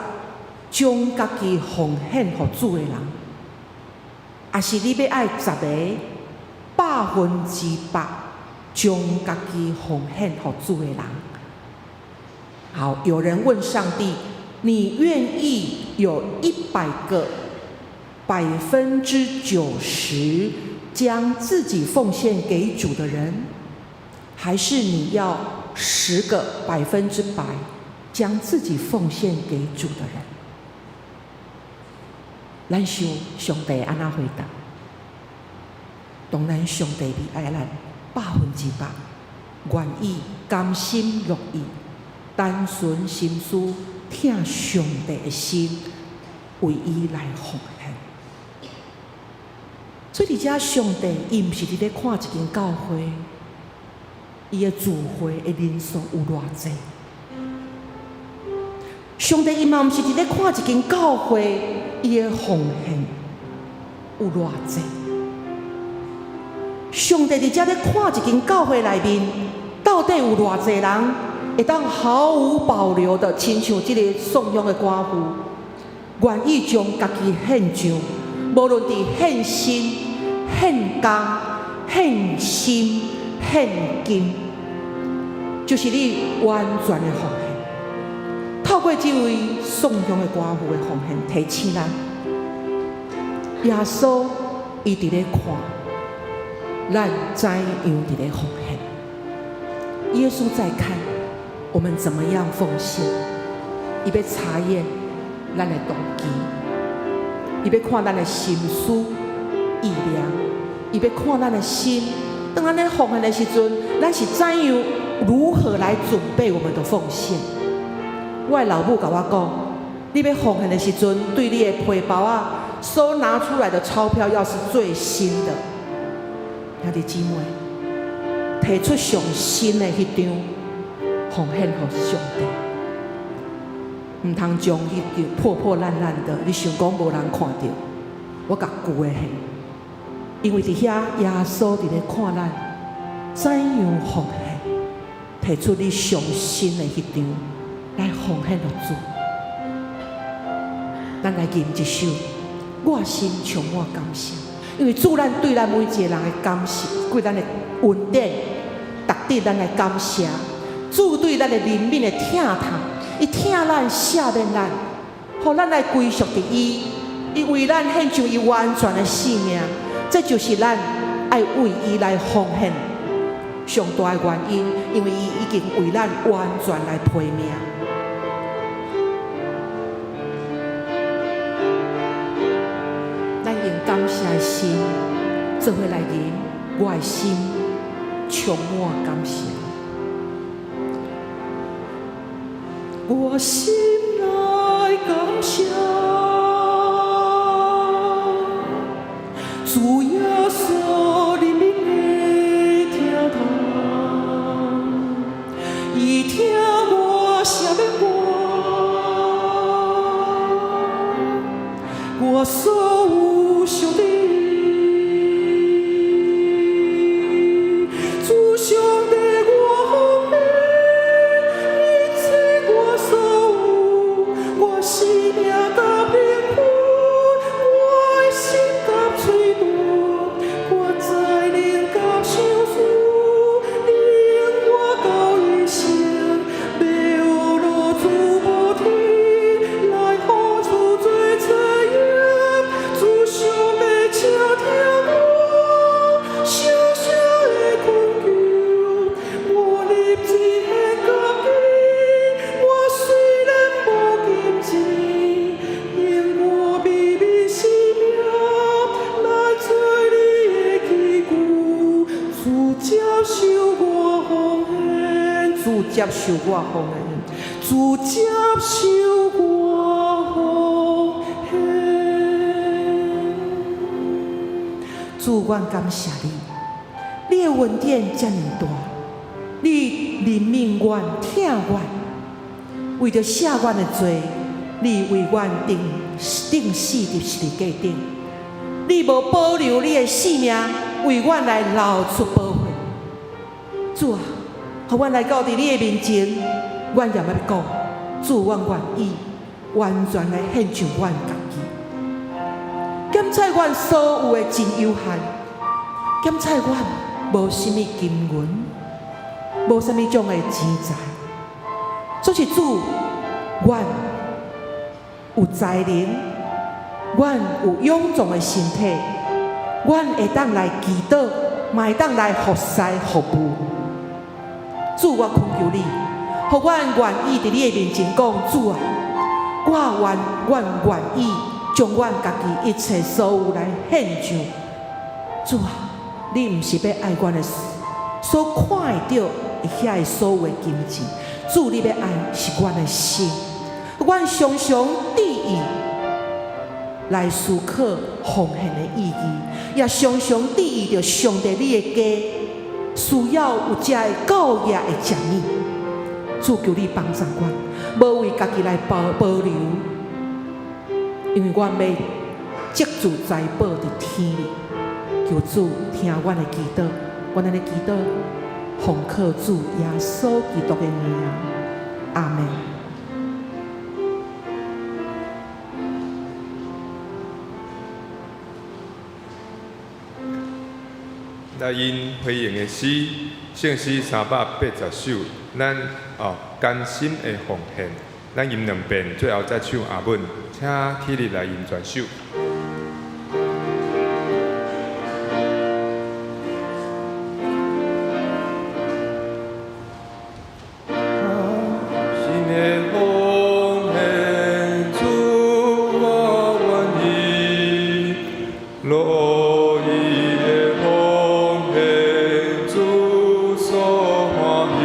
將家己奉獻予主的人，抑是你欲愛十个100%將家己奉獻予主的人？好，有人問上帝：你願意有100個90%將自己奉獻給主的人，還是你要10個100%將自己奉獻給主的人？咱想上帝按怎回答？當然，上帝欲愛咱100%願意、甘心樂意、單純心思疼上帝的心，為伊來奉獻。所以，佇遮上帝伊毋是佇咧看一間教會，伊的聚會的人數有偌濟。上帝伊嘛毋是佇咧看一間教會，伊的奉獻有偌濟。上帝佇遮咧看一間教會內面，到底有偌濟人會當毫無保留的，親像這个宋鄉的寡婦，願意將家己獻上，無論佇獻身、獻工、獻心、獻金，就是你完全的奉獻。透過這位宋鄉的寡婦的奉獻，提醒咱，耶穌伊佇咧看，咱怎樣佇咧奉獻。耶穌在看我們怎麼樣奉獻，伊欲查驗咱的動機，伊欲看咱的心思意念，伊欲看咱的心。當咱咧奉獻的時陣，咱是怎樣如何來準備我們的奉獻？我的老母共我講，你欲奉獻的時陣，對你的皮包仔所拿出來的鈔票要是最新的，兄弟姊妹，提出上新的彼張奉獻予上帝，毋通將彼張破破爛爛的，你想講無人看著，我共舊的獻，因為佇遐耶穌佇咧看咱怎樣奉獻，提出你上新的彼張來奉獻予主。咱來吟一首，我心充滿感謝，因為主咱對咱每一個人的感謝，對咱的恩典，值得咱來感謝。主對咱的憐憫的疼痛，伊疼咱、赦免咱，予咱來歸屬佇伊，伊為咱獻上伊完全的性命，這就是咱愛為伊來奉獻上大的原因，因為伊已經為咱完全來賠命。咱用感謝的心，做伙來吟，我的心充滿感謝。我心內感謝，主耶穌憐憫的疼痛，伊疼我，赦免我，我所有傷的。主上帝，我奉獻一切我所有，我生命佮貧困，我的心佮脆弱，我才能佮相思，你引我到一生，欲學落主無天，來付出做祭業。主上帝，請聽我小小的懇求，我立志獻家己，我雖然無金錢，用我微微生命來做你的器具，主接受我奉獻，主接受我奉獻，主接受我奉獻。主，阮感謝你，你的恩典遮爾大，你憐憫阮、疼阮，為著赦阮的罪，你為阮釘死佇十字架頂，你無保留你的性命，為阮來流出寶血。主啊，予阮來到佇你的面前，阮也欲講，主，阮願意完全來獻上阮家己。檢查阮所有的真有限，檢查阮無啥物金銀，無啥物種的錢財，總是主，阮有才能，阮有勇壯的身體，阮會當來祈禱，嘛會當來服侍服務。主，我懇求你，予阮願意佇你的面前講，主啊，阮願意將阮家己一切所有來獻上。主啊，你毋是欲愛阮的所看會著遐的所有的金錢，主，你欲愛是阮的心。阮常常注意來思考奉獻的意義，也常常注意著上帝你的家需要有這个教業的食物。主，求你幫助阮，無為家己來保留，因為阮欲積聚財寶佇天裡。求主聽阮的祈禱，阮按呢祈禱，奉靠主耶穌基督的名，阿們。來因回應的詩，聖詩380首，咱哦甘心的奉獻，咱吟兩遍，最後再唱阿們，請起立來吟全首。心的奉獻，主我願意，樂意的奉獻，主所歡喜。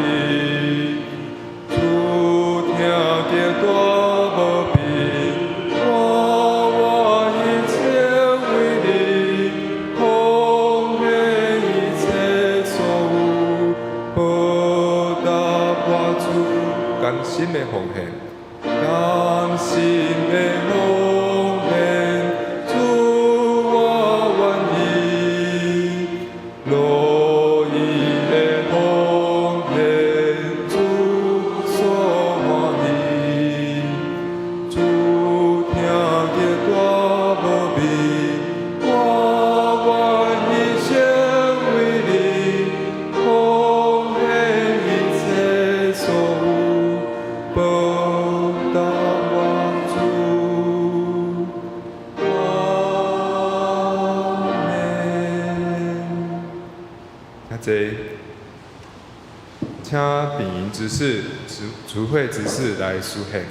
主聽見大無比，心的奉獻，甘心的奉獻，主我願意，樂意的奉獻，主所歡喜。主聽見大無比，我願意成為你，奉獻一切所有，報答我主。阿們。請坐，請秉營執事、主會執事來書獻。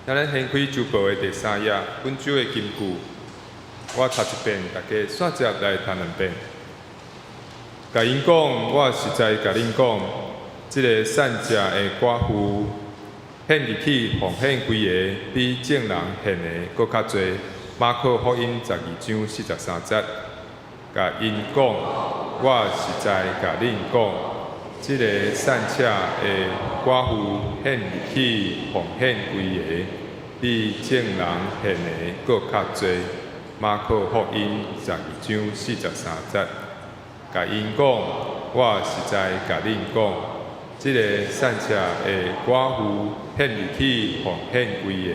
請咱掀開周報的第三頁，本周的金句，我讀一遍，大家煞接來讀兩遍。共𪜶講，我實在共恁講，這个散赤的寡婦獻入去奉獻規个，比眾人獻的閣較濟。馬可福音12章43節。共𪜶講，我實在共恁講，這个散赤的寡婦獻入去奉獻規个，比眾人獻的閣較濟。馬可福音12章43節。共𪜶講，我實在共恁講，這个散赤的寡婦獻入去奉獻規个，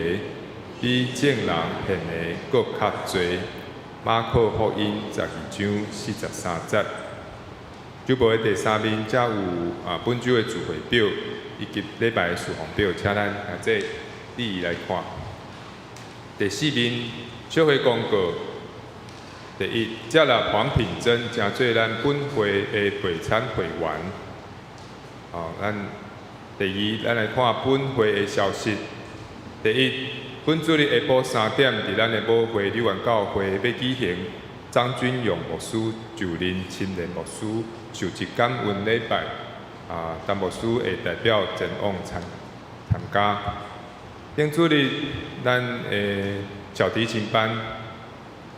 比眾人獻的閣較濟。馬可福音12章43節。周報的第三面才有本周的聚會表以及禮拜的事奉表，請咱這禮儀來看。第四面小會公告，第一，接納黃品珍成做咱本會的備餐會員。哦，咱第二，咱來看本會的消息。第一，本主日下晡3點，佇咱的母會柳園教會欲舉行張君勇牧師就任青年牧師就職感恩禮拜。啊，陳牧師會代表前往參加。頂主日，咱的小提琴班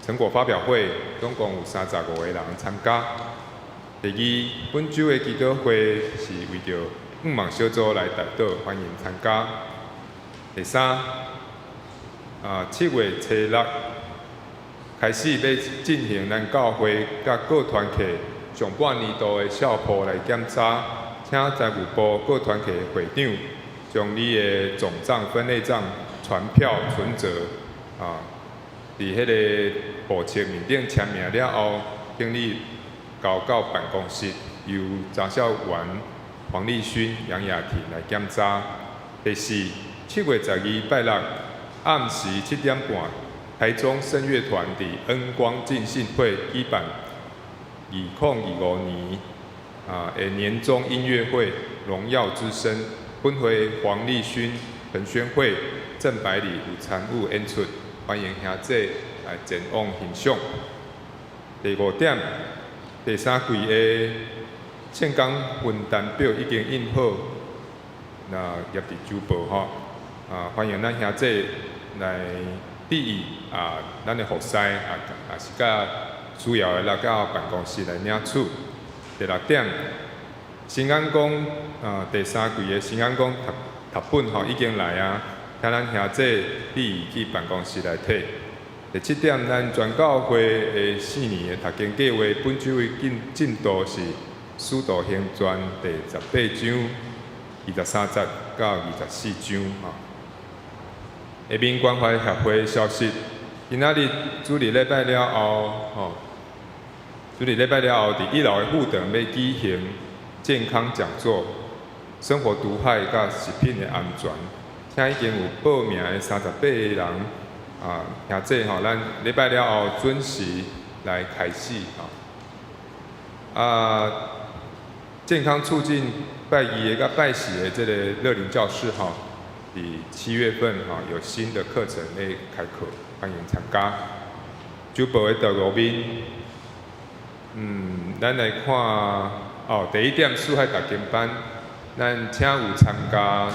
成果發表會，總共有35個人參加。第二，本週的祈禱會是為著願望小組來代禱，歡迎參加。第三，啊，7月初6開始欲進行咱教會佮各團契上半年度的效報來檢查，請財務部各團契會長將你的總帳、分類帳、傳票、存摺啊，佇彼个簿冊面頂簽名了後，請你交到辦公室，由張孝元、黃立勳、楊雅婷來檢查。第四，7月12拜六暗時7點半，台中聖樂團佇恩光浸信會舉辦2025年啊的年終音樂會《榮耀之聲》，本會黃立勳、陳宣慧、鄭百里有參與演出，歡迎兄弟來前往欣賞。第五點，第三季的聖工分擔表已經印好，那挹佇周報吼，啊，歡迎咱兄弟來致意啊，咱的服侍啊，也是佮需要的來到辦公室來領取。第六點，新眼光啊，第三季的新眼光讀讀本吼已經來啊，請咱兄弟致意去辦公室來提。第七點，咱全教會的四年的讀經計畫，本週的進度是《使徒行傳》第18章23節到24章吼。下面關懷協會消息，今仔日主日禮拜了後，吼，主日禮拜了後，佇一樓的副堂欲舉行健康講座，生活毒害佮食品的安全，請已經有報名的38個人，啊，兄弟吼，咱禮拜了後準時來開始吼。啊，健康促進拜二的佮拜四的這个樂齡教室吼，佇7月份吼有新的課程欲開課，歡迎參加。周報的第五面，咱來看哦，第一點四海讀經班，咱請有參加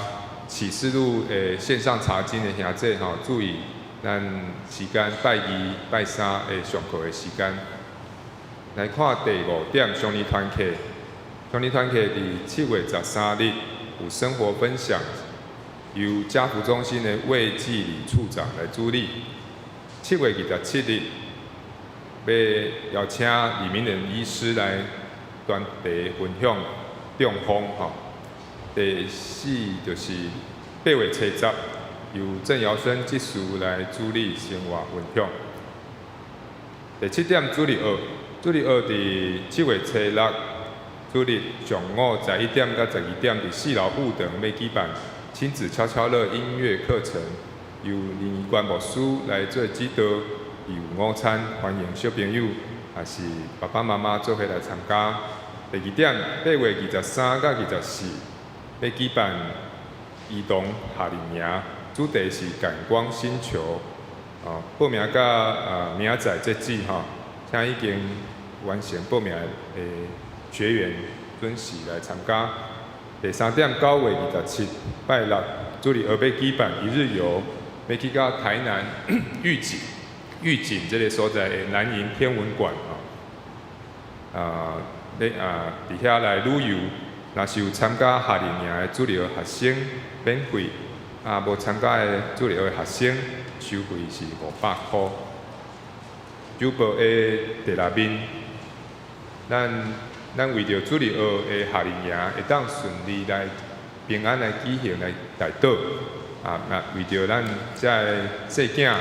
啟示錄的線上查經的兄弟吼，注意咱時間拜二、拜三的上課的時間。來看第五點，雙年團契，雙年團契佇7月13日有生活分享，由家福中心的魏繼禮處長來主理。7月27日，欲邀請李明仁醫師來專題分享中風吼。第四就是8月初10，由鄭堯生執事來主理生活分享。第七點，主日學，主日學佇7月初6，主日上午11點到12點，佇四樓副堂欲舉辦親子悄悄樂音樂課程，由林怡冠牧師來做指導，有午餐，歡迎小朋友也是爸爸媽媽做伙來參加。第二點，8月23佮24，欲舉辦兒童夏令營，主題是感光星球。哦，報名到明仔載截止吼，請已經完成報名的學員準時來參加。第三點，9月27，拜六，主日學欲舉辦一日遊，欲去到台南玉井這个所在的南瀛天文館吼，啊，咧啊，佇遐來旅遊。若是有參加夏令營的主日學學生免費，啊，無參加的主日學學生收費是500箍。周報的第六面，咱為著主日學的夏令營會當順利來平安來舉行來代禱，啊，那為著咱遮个細囝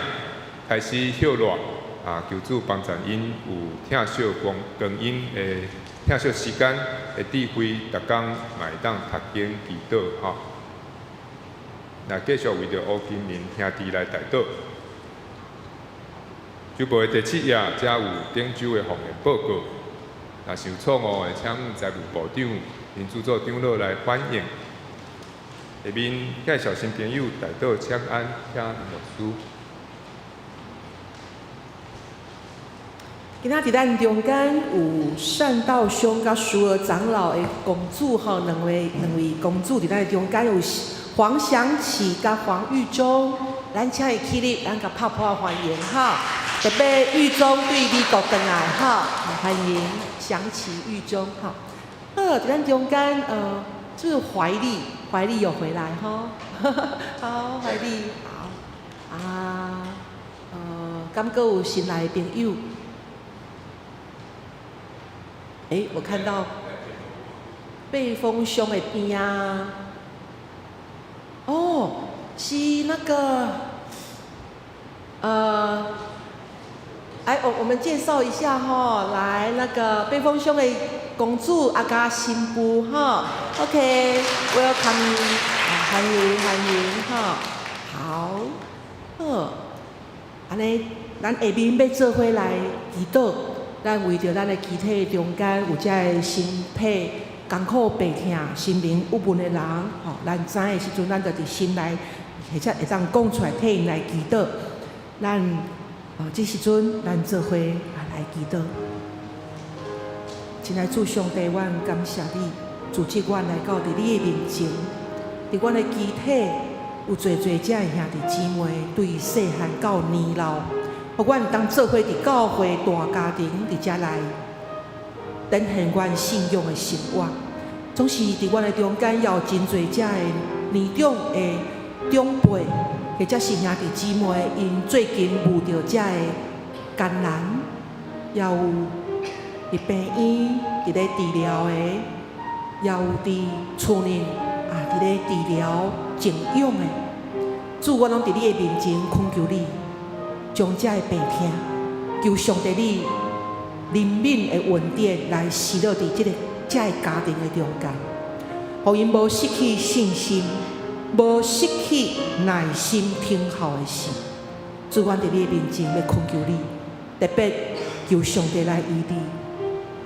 開始歇熱，啊，求主幫助𪜶有疼惜光光陰的疼惜時間的智慧，逐工嘛會當讀經祈禱吼。來繼續為著吳金玲兄弟來代禱。週報的第七頁，遮有頂週的奉獻報告。若是有錯誤的，請問財務部長、民主組長老來反映。下面介紹新朋友代禱請安，請牧師。今仔佇咱中間有善道兄佮淑娥長老的公主吼，兩位公主佇咱的中間有黃祥琪佮黃玉忠，咱請伊起立，咱共拍噗仔歡迎哈。特別玉忠對美國轉來哈，歡迎祥琪玉忠哈。好，佇咱中間這是懷麗，懷麗有回來哈。好，懷麗好啊，敢閣有新來的朋友？欸，我看到被風兄的邊啊，哦，是那個，哎，我們介紹一下哈，來那個被風兄的公主阿加新婦哈，OK，welcome，歡迎歡迎哈，好，好，按呢，咱下面欲做伙來祈禱。咱為著咱的肢體中間有這个身體艱苦病痛、心靈鬱悶的人，吼，咱知的時陣，咱就佇心內或者會當講出來，替𪜶來祈禱。咱哦，這時陣咱做伙來祈禱。親愛主上帝，阮感謝你，組織阮來到佇你的面前，佇阮的肢體有濟濟這的兄弟姊妹，對細漢到年老。予阮當做伙佇教會大家庭佇遮來展現阮信仰的生活，總是佇阮的中間也有真濟遮的年長的長輩，或者是兄弟姊妹，𪜶最近遇著遮的艱難，也有佇病院佇咧治療的，也有佇厝內啊佇咧治療靜養的。主，我攏佇你的面前懇求你。將這个病痛，求上帝你憐憫的恩典來施落佇這个家庭的中間，予𪜶無失去信心，無失去耐心等候的心。主，阮佇你的面前欲懇求你，特別求上帝來醫治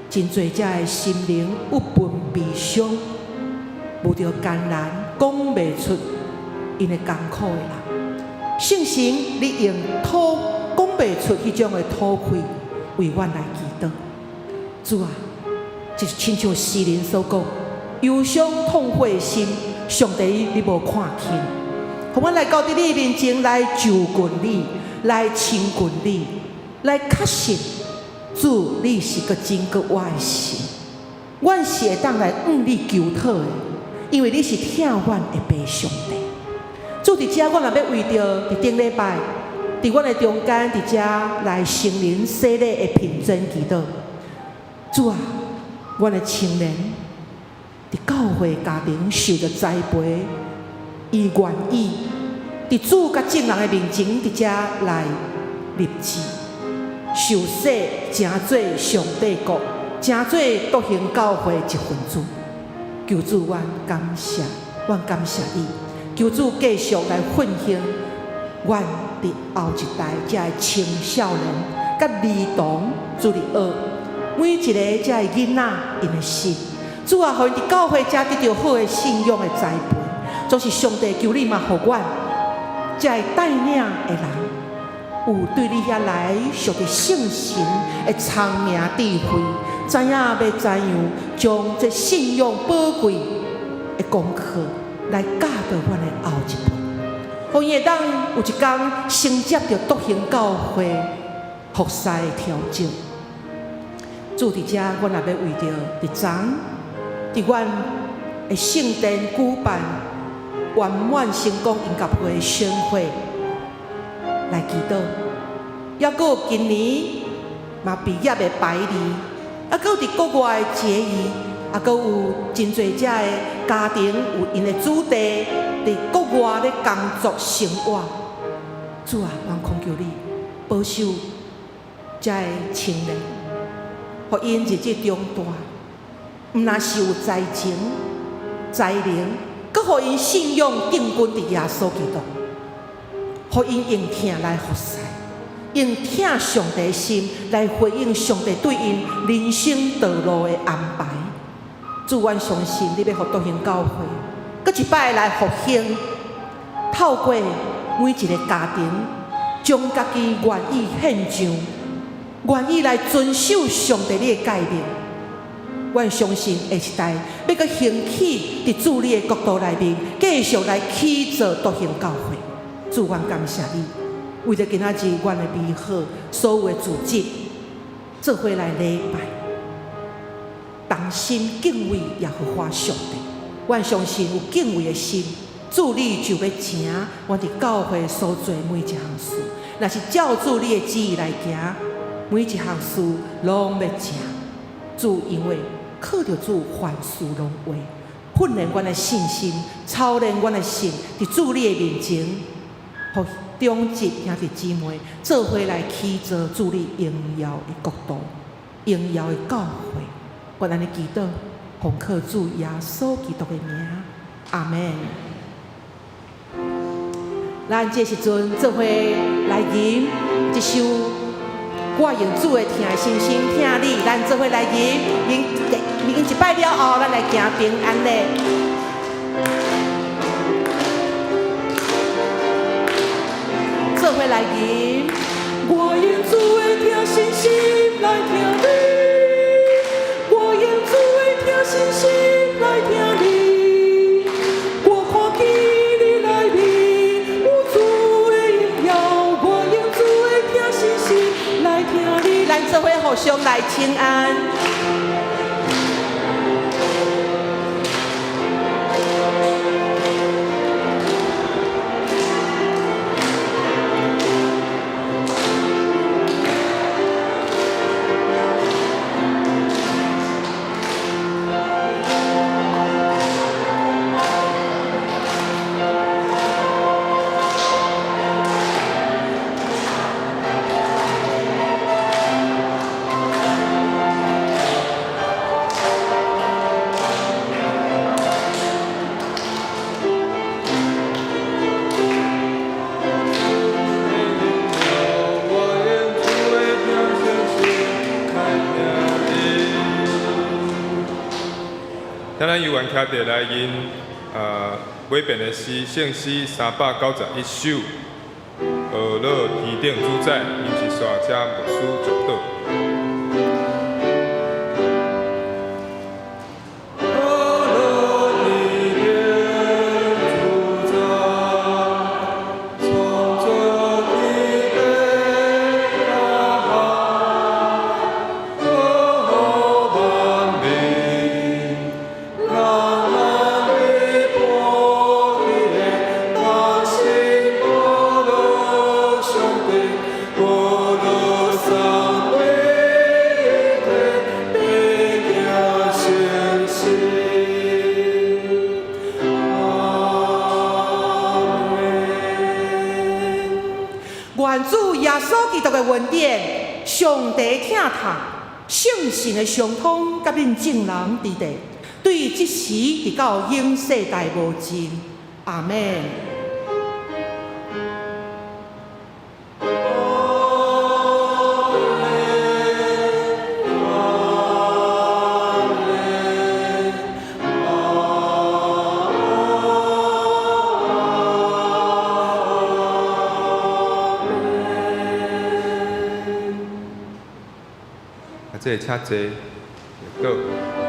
真濟這个心靈鬱悶悲傷、遇著艱難講袂出𪜶的艱苦的人。聖神，你用吐講袂出彼種的吐氣，為阮來祈禱。主啊，就是親像詩人所講，憂傷痛悔的心，上帝你無看輕。予阮來到佇你面前來就近你，來親近你，來確信主你是閣真閣活的神。阮是會當來向你求討的，因為你是疼阮的父上帝。主佇遮，阮也欲為著佇頂禮拜，佇阮的中間佇遮來成人洗禮的品珍祈禱。主啊，阮的青年佇教會家庭受著栽培，伊願意佇主佮眾人的面前佇遮來立志受洗，成做上帝國，成做獨行教會一份子。求主，阮感謝，阮感謝你。求主繼續來奮興阮佇後一代這个青少年佮兒童主日學，每一个這个囡仔𪜶的心。主啊，予𪜶佇教會遮得著好的信仰的栽培，總是上帝求你嘛，予阮這个帶領的人有對你遐來屬於聖神的聰明智慧，知影欲怎樣將這信仰寶貴的功課來教導阮的後一輩，予𪜶會當有一天承接著獨行教會服侍的挑戰。主佇遮，阮也欲為著佇昨佇阮的聖殿舉辦圓滿成功音樂會的宣會來祈禱，抑閣有今年嘛畢業的排禮，抑閣有佇國外的結義，抑閣有真濟遮的家庭有𪜶的子弟佇國外咧工作生活。主啊，阮懇求你保守遮个青年，予𪜶日日長大，毋但是有才情、才能，閣予𪜶信仰定根佇耶穌基督，予𪜶用疼來服侍。用疼上帝的心來回應上帝對𪜶人生道路的安排。主，阮相信你欲予復興教會，閣一擺來復興，透過每一个家庭，將家己願意獻上，願意來遵守上帝你的誡命。阮相信下一代欲閣興起佇主你的國度內面，繼續來起造復興教會。主，阮感謝你，為著今仔日阮的美好，所有的組織做伙來禮拜，同心敬畏耶和華上帝。阮相信有敬畏的心，主你就欲成阮佇教會所做每一項事。若是照主你的旨意來行，每一項事攏欲成。主，因為靠著主，凡事攏會訓練阮的信心，操練阮的心，佇主你的面前，予長執兄弟姊妹做伙來起造主你榮耀的國度，榮耀的教會。阮按呢祈禱，奉靠主耶穌基督的名，阿們。咱這時陣做伙來吟這首我用主的疼深深疼你，咱做伙來吟，吟吟一擺了後，咱來行平安禮。做伙來吟，我用主的疼深深來疼你，我用主的疼深深來疼你，我看見你內面有主的榮耀，我用主的疼深深來疼你。咱做伙互相來請安。我用主的疼深深來疼你。請咱猶原徛佇來吟，尾邊的詩，聖詩391首，呵樂天頂主宰，音是煞請牧師祝禱。呵樂天頂主宰，創造天地大海，呵護萬民，人人的寶血，同心呵樂上帝，呵樂三位一體，必行成事。阿們。願主耶穌基督的恩典、上帝疼痛、聖神的相通，佮恁眾人佇地，對這時直到永世代無盡。阿們。阿們，阿們，阿們。啊，這个請坐，禱。